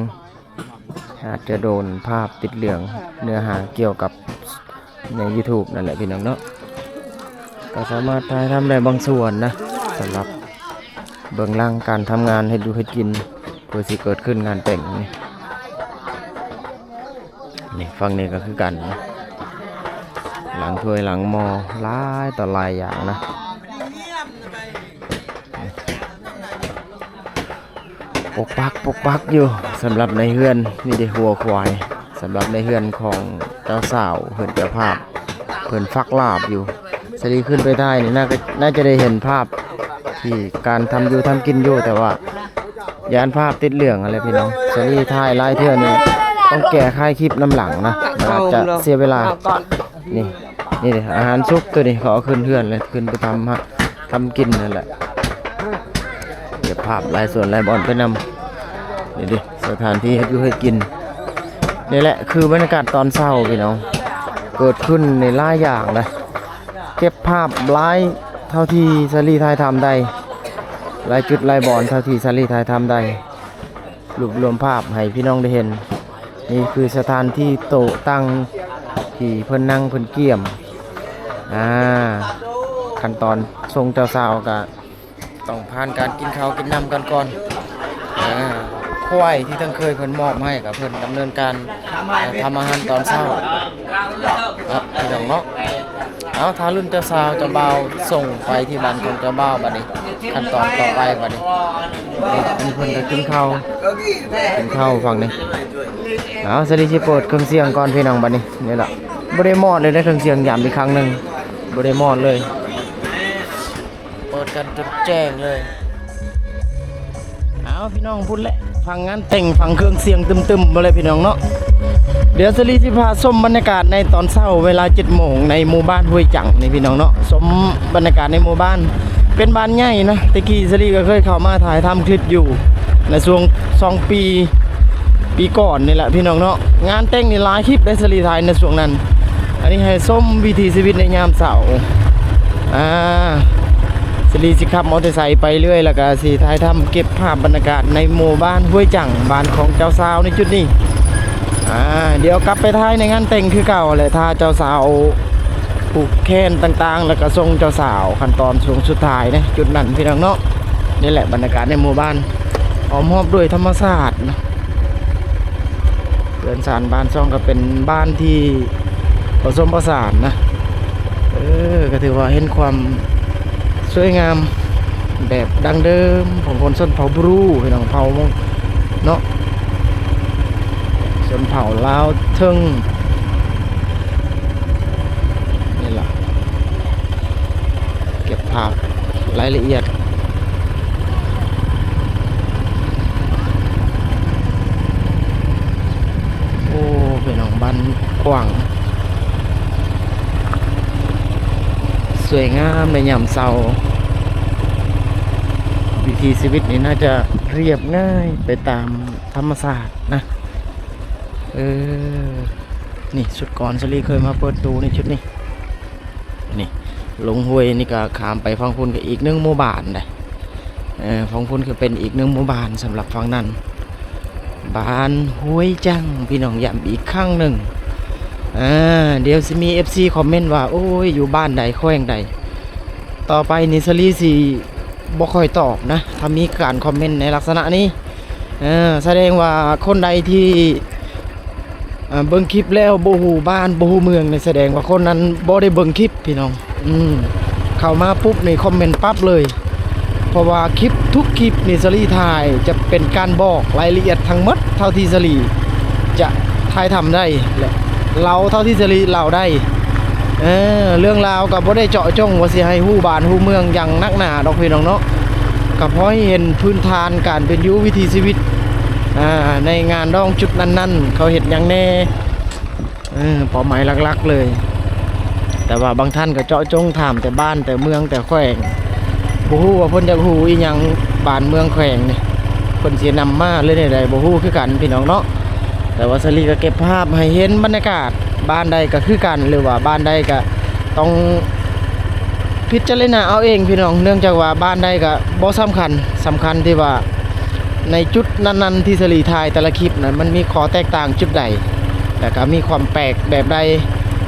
ອາດຈະໂດນພາບຕິດເຫຼືອງ ເນື້ອຫາກ່ຽວກັບໃນຢູທູບນັ້ນແຫຼະພີ່ນ້ອງເນາະ ກໍສາມາດຖ່າຍທຳໄດ້ບາງສ່ວນນະ ສຳລັບເບື້ອງຫຼັງການທຳງານເຮັດຢູ່ເຮັດກິນ ເພື່ອຊິເກີດຂຶ້ນງານແຕ່ງນີ້. ນີ້ຝັ່ງນີ້ກໍຄືກັນ ຫຼັງຖ້ວຍຫຼັງໝໍ້ຫຼາຍຕໍ່ຫຼາຍຢ່າງນະ ປົກປັກປົກປັກຢູ່. ສຳລັບໃນເຮືອນນີ້ເດ້ ຫົວຄວາຍ ສຳລັບໃນເຮືອນຂອງເຈົ້າສາວ ເຮືອນເຈົ້າພາບ ເພິ່ນຝັກລາບຢູ່. ສາລີຂຶ້ນໄປຖ່າຍນີ້ ໜ້າຈະ ໜ້າຈະໄດ້ເຫັນພາບທີ່ການທຳຢູ່ທຳກິນຢູ່ ແຕ່ວ່າຢ້ານພາບຕິດເຫຼືອງຫັ້ນແຫຼະພີ່ນ້ອງ. ສາລີຖ່າຍຫຼາຍເທື່ອນີ້ຕ້ອງແກ້ໄຂຄລິບນຳຫຼັງນະ ມັນອາດຈະເສຍເວລາ. ນີ້ ນີ້ເດ້ ອາຫານສຸກ ໂຕນີ້ເຂົາເອົາຂຶ້ນເຮືອນເລີຍ ຂຶ້ນໄປທຳ ທຳກິນນັ້ນແຫຼະ. ເກັບພາບຫຼາຍສ່ວນຫຼາຍບ່ອນໄປນຳ. ນີ້ເດ້ ສະຖານທີ່ເຮັດຢູ່ເຮັດກິນ. ນີ້ແຫຼະຄືບັນຍາກາດຕອນເຊົ້າພີ່ນ້ອງ ເກີດຂຶ້ນໃນຫຼາຍຢ່າງນະ. ເກັບພາບຫຼາຍເທົ່າທີ່ສາລີຖ່າຍທຳໄດ້ ຫຼາຍຈຸດຫຼາຍບ່ອນເທົ່າທີ່ສາລີຖ່າຍທຳໄດ້ ລວບລວມພາບໃຫ້ພີ່ນ້ອງໄດ້ເຫັນ. ນີ້ຄືສະຖານທີ່ໂຕະຕັ່ງທີ່ເພິ່ນນັ່ງເພິ່ນກຽມ. ອາ ຂັ້ນຕອນສົ່ງເຈົ້າສາວກະ ຕ້ອງຜ່ານການກິນເຂົ້າກິນນ້ຳກັນກ່ອນ. ອາ ຄວາຍທີ່ທາງເຄີຍເພິ່ນມອບໃຫ້ ກໍເພິ່ນດຳເນີນການ ອາ ທຳອາຫານຕອນເຊົ້າເນາະ ພີ່ນ້ອງເນາະ. ເອົາ ຖ້າລຸ້ນເຈົ້າສາວເຈົ້າບ່າວສົ່ງໄປທີ່ບ້ານຂອງເຈົ້າບ່າວ. ບັດນີ້ຂັ້ນຕອນຕໍ່ໄປ ບັດນີ້ ນີ້ ອັນນີ້ເພິ່ນກໍກິນເຂົ້າ ກິນເຂົ້າຝັ່ງນີ້. ເອົາ ສາລີຊິເປີດເຄື່ອງສຽງກ່ອນ ພີ່ນ້ອງ. ບັດນີ້ ນີ້ລະ ບໍ່ໄດ້ມອດເລີຍເດ້ ເຄື່ອງສຽງ ຢ້ຳອີກຄັ້ງໜຶ່ງ ບໍ່ໄດ້ມອດເລີຍ. ເປີດກັນຈົນແຈ້ງເລີຍ. ເອົາ ພີ່ນ້ອງ ພຸ້ນແຫຼະ ຟັງງານແຕ່ງ ຟັງເຄື່ອງສຽງຕຶມໆ ບໍ່ແຫຼະ ພີ່ນ້ອງເນາະ. ດຽວສາລີຊິພາຊົມບັນຍາກາດໃນຕອນເຊົ້າເວລາເຈັດໂມງ ໃນໝູ່ບ້ານຫ້ວຍຈັງນີ້ ພີ່ນ້ອງເນາະ. ຊົມບັນຍາກາດໃນໝູ່ບ້ານ ເປັນບ້ານໃຫຍ່ນະ. ແຕ່ກີ້ສາລີກໍເຄີຍເຂົ້າມາຖ່າຍທຳຄລິບຢູ່ໃນຊ່ວງສອງປີ ປີກ່ອນນີ້ແຫຼະ ພີ່ນ້ອງເນາະ. ງານແຕ່ງນີ້ຫຼາຍຄລິບໄດ້ສາລີຖ່າຍໃນຊ່ວງນັ້ນ. ອັນນີ້ໃຫ້ຊົມວິຖີຊີວິດໃນຍາມເຊົ້າ. ອາ ສາລີຊິຂັບມໍເຕີໄຊໄປເລື້ອຍ ແລ້ວກະຊິຖ່າຍທຳເກັບພາບບັນຍາກາດໃນໝູ່ບ້ານຫ້ວຍຈັງ ບ້ານຂອງເຈົ້າສາວໃນຈຸດນີ້. ອາ ດຽວກັບໄປຖ່າຍໃນງານແຕ່ງຄືເກົ່າແຫຼະ ຖ້າເຈົ້າສາວ ຜູກແຂນຕ່າງໆ ແລ້ວກໍສົ່ງເຈົ້າສາວ ຂັ້ນຕອນຊ່ວງສຸດທ້າຍໃນຈຸດນັ້ນ ພີ່ນ້ອງເນາະ. ນີ້ແຫຼະບັນຍາກາດໃນໝູ່ບ້ານ ອ້ອມຮອບດ້ວຍທຳມະຊາດນະ. ເຮືອນຊານບ້ານຊ່ອງກໍເປັນບ້ານທີ່ປະສົມປະສານນະ. ເອີ ກໍຖືວ່າເຫັນຄວາມສວຍງາມແບບດັ້ງເດີມຂອງຄົນຊົນເຜົ່າບຣູ ພີ່ນ້ອງ ເຜົ່າເນາະ ຊົນເຜົ່າລາວເທິງ. ນີ້ລະ ເກັບພາບລາຍລະອຽດ. ໂອ້ ພີ່ນ້ອງ ບ້ານກວ້າງ ສວຍງາມໃນຍາມເຊົ້າ. ວິຖີຊີວິດນີ້ໜ້າຈະລຽບງ່າຍໄປຕາມທຳມະຊາດນະ. ເອີ ນີ້ ຊຸດກ່ອນສາລີເຄີຍມາເປີດຕູ້ໃນຈຸດນີ້. ນີ້ ລົງຫ້ວຍນີ້ກໍຂ້າມໄປຝັ່ງພຸ້ນກໍອີກໜຶ່ງໝູ່ບ້ານໃດ໋. ເອີ ຝັ່ງພຸ້ນກໍເປັນອີກໜຶ່ງໝູ່ບ້ານສຳລັບຝັ່ງນັ້ນ ບ້ານຫ້ວຍຈັງ ພີ່ນ້ອງ ຢ້ຳອີກຄັ້ງໜຶ່ງ. ອາ ດຽວຊິມີເອັຟຊີຄອມເມັນວ່າ ໂອ້ຍ ຢູ່ບ້ານໃດ ແຂວງໃດ. ຕໍ່ໄປນີ້ສາລີຊິບໍ່ຄ່ອຍຕອບນະ ຖ້າມີການຄອມເມັນໃນລັກສະນະນີ້. ເອີ ສະແດງວ່າຄົນໃດທີ່ ເອີ ເບິ່ງຄລິບແລ້ວບໍ່ຮູ້ບ້ານບໍ່ຮູ້ເມືອງນີ້ ສະແດງວ່າຄົນນັ້ນບໍ່ໄດ້ເບິ່ງຄລິບ ພີ່ນ້ອງ. ອືມ ເຂົ້າມາປຸບນີ້ຄອມເມັນປັບເລີຍ ເພາະວ່າຄລິບທຸກຄລິບນີ້ສາລີຖ່າຍຈະເປັນການບອກລາຍລະອຽດທັງໝົດເທົ່າທີ່ສາລີຈະຖ່າຍທຳໄດ້ ແລະ ເລົ່າເທົ່າທີ່ສາລີເລົ່າໄດ້. ເອີ ເລື່ອງລາວກໍບໍ່ໄດ້ເຈາະຈົງວ່າຊິໃຫ້ຮູ້ບ້ານຮູ້ເມືອງຢ່າງໜັກໜາດອກ ພີ່ນ້ອງເນາະ. ກໍພໍໃຫ້ເຫັນພື້ນຖານການເປັນຢູ່ ວິຖີຊີວິດ ອາ ໃນງານດອງຈຸດນັ້ນໆ ເຂົາເຮັດຫຍັງແດ່ ເອີ ເປົ້າໝາຍຫຼັກໆເລີຍ. ແຕ່ວ່າບາງທ່ານກໍເຈາະຈົງຖາມແຕ່ບ້ານແຕ່ເມືອງແຕ່ແຂວງ ບໍ່ຮູ້ວ່າເພິ່ນຢາກຮູ້ອີ່ຫຍັງ ບ້ານເມືອງແຂວງນີ້ ເພິ່ນຊິນຳມາເລື່ອງໃດບໍ່ຮູ້ຄືກັນ ພີ່ນ້ອງເນາະ. ແຕ່ວ່າສາລີກໍເກັບພາບໃຫ້ເຫັນບັນຍາກາດ ບ້ານໃດກໍຄືກັນ ຫຼືວ່າບ້ານໃດກໍຕ້ອງພິຈາລະນາເອົາເອງ ພີ່ນ້ອງ. ເນື່ອງຈາກວ່າບ້ານໃດກໍບໍ່ສຳຄັນ ສຳຄັນທີ່ວ່າ ໃນຈຸດນັ້ນໆທີ່ສາລີຖ່າຍແຕ່ລະຄລິບນັ້ນ ມັນມີຂໍ້ແຕກຕ່າງຈຸດໃດ ແລ້ວກະມີຄວາມແປກແບບໃດ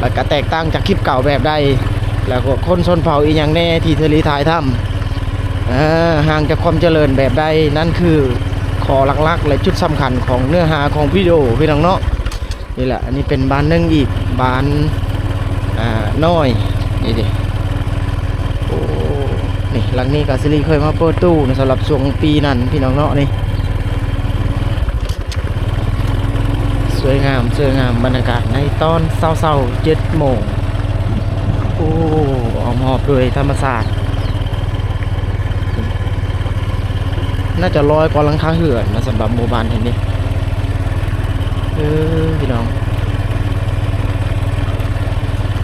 ແລ້ວກະແຕກຕ່າງຈາກຄລິບເກົ່າແບບໃດ ແລ້ວກໍຄົນຊົນເຜົ່າອີ່ຫຍັງແດ່ທີ່ສາລີຖ່າຍທຳ ເອີ ຫ່າງຈາກຄວາມຈະເລີນແບບໃດ. ນັ້ນຄືຂໍ້ຫຼັກໆ ແລະ ຈຸດສຳຄັນຂອງເນື້ອຫາຂອງວິດີໂອ ພີ່ນ້ອງເນາະ. ນີ້ແຫຼະ ອັນນີ້ເປັນບ້ານໜຶ່ງອີກ ບ້ານ ອ່າ ນ້ອຍ ນີ້ເດ້. ໂອ້ ນີ້ ຫຼັງນີ້ກໍສາລີເຄີຍມາເປີດຕູ້ນະ ສຳລັບຊ່ວງປີນັ້ນ ພີ່ນ້ອງເນາະ. ນີ້ ສວຍງາມ ສວຍງາມ ບັນຍາກາດໃນຕອນເຊົ້າໆ ເຈັດໂມງ. ໂອ້ ອ້ອມຮອບດ້ວຍທຳມະຊາດ. ໜ້າຈະຮ້ອຍກວ່າຫຼັງຄາເຮືອນນະ ສຳລັບໝູ່ບ້ານແຫ່ງນີ້. ເອີ ພີ່ນ້ອງ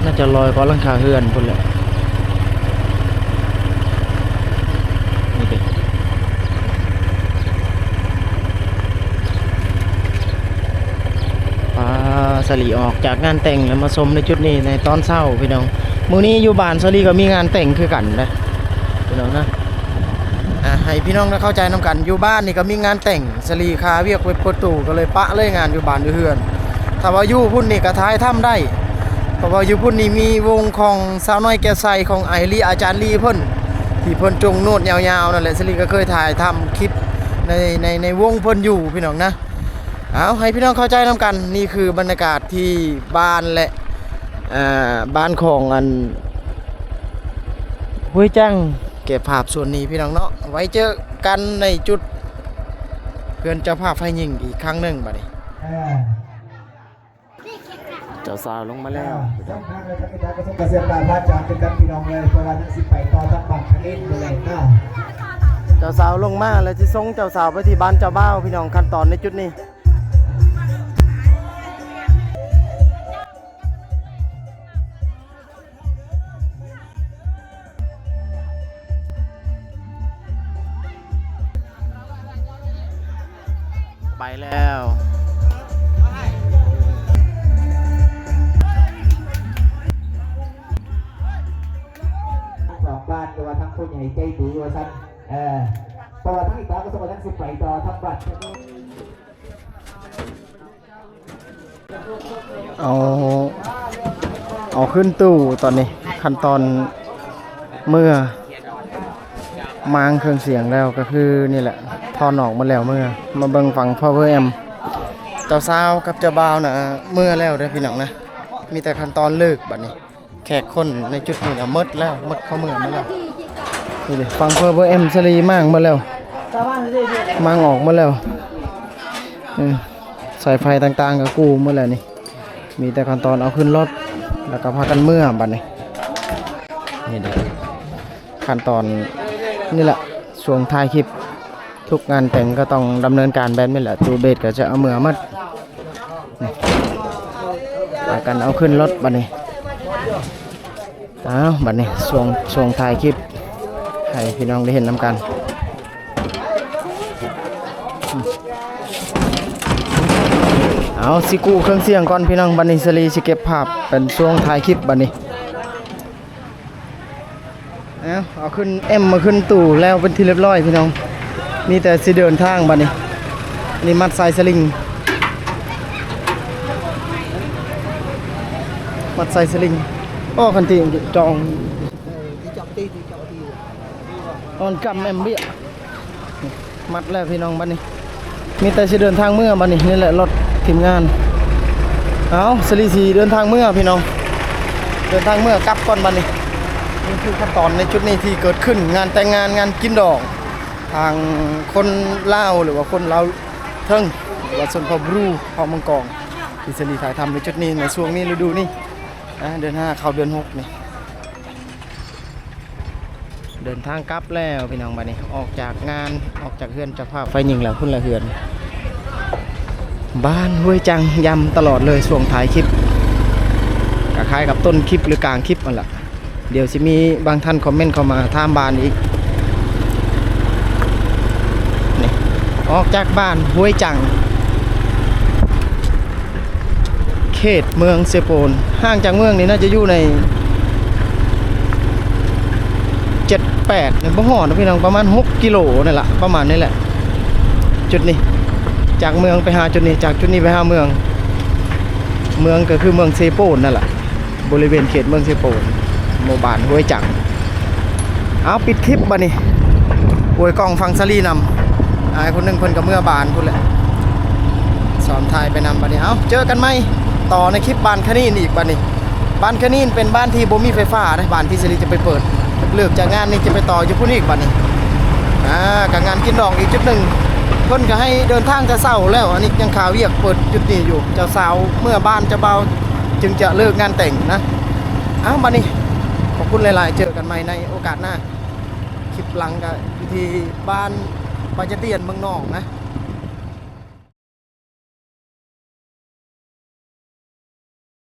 ໜ້າຈະຮ້ອຍກວ່າຫຼັງຄາເຮືອນພຸ້ນແຫຼະ. ນີ້ເດ້ ອ່າ ສາລີອອກຈາກງານແຕ່ງແລ້ວມາຊົມໃນຈຸດນີ້ໃນຕອນເຊົ້າ ພີ່ນ້ອງ. ມື້ນີ້ຢູ່ບ້ານສາລີກໍມີງານແຕ່ງຄືກັນນະ ພີ່ນ້ອງນະ. ອ່າ ໃຫ້ພີ່ນ້ອງໄດ້ເຂົ້າໃຈນຳກັນ ຢູ່ບ້ານນີ້ກໍມີງານແຕ່ງ ສາລີຄາວຽກໄປເປີດຕູ້ ກໍເລີຍປະເລີຍງານຢູ່ບ້ານຢູ່ເຮືອນ. ຖ້າວ່າຢູ່ພຸ້ນນີ້ກໍຖ່າຍທຳໄດ້ ເພາະວ່າຢູ່ພຸ້ນນີ້ມີວົງຂອງສາວນ້ອຍແກ້ວໃສ ຂອງອ້າຍລີ ອາຈານລີເພິ່ນ ທີ່ເພິ່ນຈົງໜວດຍາວໆນັ້ນແຫຼະ ສາລີກໍເຄີຍຖ່າຍທຳຄລິບໃນ ໃນ ໃນວົງເພິ່ນຢູ່ ພີ່ນ້ອງນະ. ເອົາ ໃຫ້ພີ່ນ້ອງເຂົ້າໃຈນຳກັນ ນີ້ຄືບັນຍາກາດທີ່ບ້ານ ແລະ ເອີ ບ້ານຂອງອັນ ຫ້ວຍຈັງ ເກັບພາບສ່ວນນີ້ ພີ່ນ້ອງເນາະ. ໄວ້ເຈີກັນໃນຈຸດເຮືອນເຈົ້າພາບຝ່າຍຍິງອີກຄັ້ງໜຶ່ງບາດນີ້. ເອີ ເຈົ້າສາວລົງມາແລ້ວ ເອີ ເຈົ້າສາວລົງມາແລ້ວ ພີ່ນ້ອງເອີຍ ເພາະວ່າຍັງຊິໄປຕໍ່ທາງບ້ານທາງເອງຢູ່ເລີຍເນາະ. ເຈົ້າສາວລົງມາແລ້ວ ຊິສົ່ງເຈົ້າສາວໄປທີ່ບ້ານເຈົ້າບ່າວ ພີ່ນ້ອງ. ຂັ້ນຕອນໃນຈຸດນີ້ ໄປແລ້ວ ສອງບ້ານ ແຕ່ວ່າທາງຜູ້ໃຫຍ່ໃຈດີວ່າຊັ້ນ ເອີ ເພາະວ່າທາງອີກຕາກໍສົມວ່າຍັງຊິໄປຕໍ່ທາງບ້ານ. ເອົາ ເອົາຂຶ້ນຕູ້ຕອນນີ້ ຂັ້ນຕອນເມືອ ມ້າງເຄື່ອງສຽງແລ້ວ ກໍຄືນີ້ແຫຼະ ຖອນອອກໝົດແລ້ວເມືອ. ມາເບິ່ງຝັ່ງພາວເວີແອມ ເຈົ້າສາວກັບເຈົ້າບ່າວນະ ເມືອແລ້ວເດີພີ່ນ້ອງນະ. ມີແຕ່ຂັ້ນຕອນເລີກບັດນີ້ ແຂກຄົນໃນຈຸດນີ້ນະໝົດແລ້ວ ໝົດເຂົ້າເມືອໝົດແລ້ວ. ນີ້ເດ້ ຝັ່ງພາວເວີແອມສາລີມ້າງໝົດແລ້ວ ມ້າງອອກໝົດແລ້ວ. ເອີ ສາຍໄຟຕ່າງໆກໍກູ້ໝົດແລ້ວນີ້. ມີແຕ່ຂັ້ນຕອນເອົາຂຶ້ນລົດ ແລ້ວກໍພາກັນເມືອບັດນີ້. ນີ້ເດ້ ຂັ້ນຕອນນີ້ແຫຼະ ຊ່ວງທ້າຍຄລິບ ທຸກງານແຕ່ງກໍຕ້ອງດຳເນີນການແບບນີ້ແຫຼະ. ຕູ້ເບດກໍຈະເອົາເມືອໝົດ ນີ້ ພາກັນເອົາຂຶ້ນລົດບັດນີ້. ອ້າວ ບັດນີ້ຊ່ວງ ຊ່ວງທ້າຍຄລິບ ໃຫ້ພີ່ນ້ອງໄດ້ເຫັນນຳກັນ. ເອົາ ຊິກູ້ເຄື່ອງສຽງກ່ອນພີ່ນ້ອງ ບັດນີ້ສາລີຊິເກັບພາບເປັນຊ່ວງທ້າຍຄລິບບັດນີ້. ເອົາ ເອົາຂຶ້ນແອມມາຂຶ້ນຕູ້ແລ້ວເປັນທີ່ຮຽບຮ້ອຍພີ່ນ້ອງ ມີແຕ່ຊິເດີນທາງບັດນີ້. ນີ້ມັດສາຍສະລິງ ມັດສາຍສະລິງ. ໂອ້ ຄັນທີ່ຈອງ ອອນກຳແອມເບຍ ມັດແລ້ວພີ່ນ້ອງ ບັດນີ້ມີແຕ່ຊິເດີນທາງເມືອບັດນີ້. ນີ້ແຫຼະລົດທີມງານ. ເອົາ ສາລີຊິເດີນທາງເມືອພີ່ນ້ອງ ເດີນທາງເມືອກັບກ່ອນບັດນີ້. ນີ້ຄືຂັ້ນຕອນໃນຈຸດນີ້ທີ່ເກີດຂຶ້ນ ງານແຕ່ງງານ ງານກິນດອງ ທາງຄົນລາວ ຫຼືວ່າຄົນລາວເທິງ ຫຼືວ່າຊົນເຜົ່າບຣູ ເຜົ່າມັງກອງ ທີ່ສາລີຖ່າຍທຳໃນຈຸດນີ້ ໃນຊ່ວງນີ້ ລະດູນີ້ ອ່າ ເດືອນຫ້າເຂົ້າເດືອນຫົກນີ້. ເດີນທາງກັບແລ້ວພີ່ນ້ອງ ບັດນີ້ອອກຈາກງານ ອອກຈາກເຮືອນເຈົ້າພາບຝ່າຍຍິງແລ້ວ ພຸ້ນລະເຮືອນ ບ້ານຫ້ວຍຈັງ ຢ້ຳຕະຫຼອດເລີຍຊ່ວງທ້າຍຄລິບ ຄ້າຍໆກັບຕົ້ນຄລິບ ຫຼືກາງຄລິບຫັ້ນລະ. ດຽວຊິມີບາງທ່ານຄອມເມັນເຂົ້າມາຖາມບ້ານອີກ. ນີ້ ອອກຈາກບ້ານຫ້ວຍຈັງ ເຂດເມືອງເຊໂປນ ຫ່າງຈາກເມືອງນີ້ໜ້າຈະຢູ່ໃນເຈັດແປດ ຍັງບໍ່ຮອດນະພີ່ນ້ອງ ປະມານຫົກກິໂລນັ້ນລະ ປະມານນີ້ແຫຼະ. ຈຸດນີ້ ຈາກເມືອງໄປຫາຈຸດນີ້ ຈາກຈຸດນີ້ໄປຫາເມືອງ ເມືອງກໍຄືເມືອງເຊໂປນນັ້ນລະ ບໍລິເວນເຂດເມືອງເຊໂປນ ໝູ່ບ້ານຫ້ວຍຈັງ. ເອົາ ປິດຄລິບບັດນີ້ ອວຍກ້ອງຝັ່ງສາລີນຳ ອ້າຍຄົນໜຶ່ງເພິ່ນກໍເມືອບ້ານພຸ້ນແຫຼະ ສອນຖ່າຍໄປນຳ. ບັດນີ້ ເອົາ ເຈີກັນໃໝ່ຕໍ່ໃນຄລິບບ້ານຄະນີນອີກບັດນີ້. ບ້ານຄະນີນເປັນບ້ານທີ່ບໍ່ມີໄຟຟ້າເດ້ ບ້ານທີ່ສາລີຈະໄປເປີດ ເລີກຈາກງານນີ້ຈະໄປຕໍ່ຢູ່ພຸ້ນອີກບັດນີ້. ອ່າ ກໍງານກິນດອງອີກຈຸດໜຶ່ງ ເພິ່ນກໍໃຫ້ເດີນທາງແຕ່ເຊົ້າແລ້ວ ອັນນີ້ຍັງຄາວຽກເປີດຈຸດນີ້ຢູ່ ເຈົ້າສາວເມືອບ້ານ ເຈົ້າບ່າວຈຶ່ງຈະເລີກງານແຕ່ງນະ. ເອົາ ບັດນີ້ ຂອບຄຸນຫຼາຍໆ ເຈີກັນໃໝ່ໃນໂອກາດໜ້າ. ຄລິບຫຼັງກໍຢູ່ທີ່ບ້ານປາຈະຕຽນ ເມືອງໜອງນະ.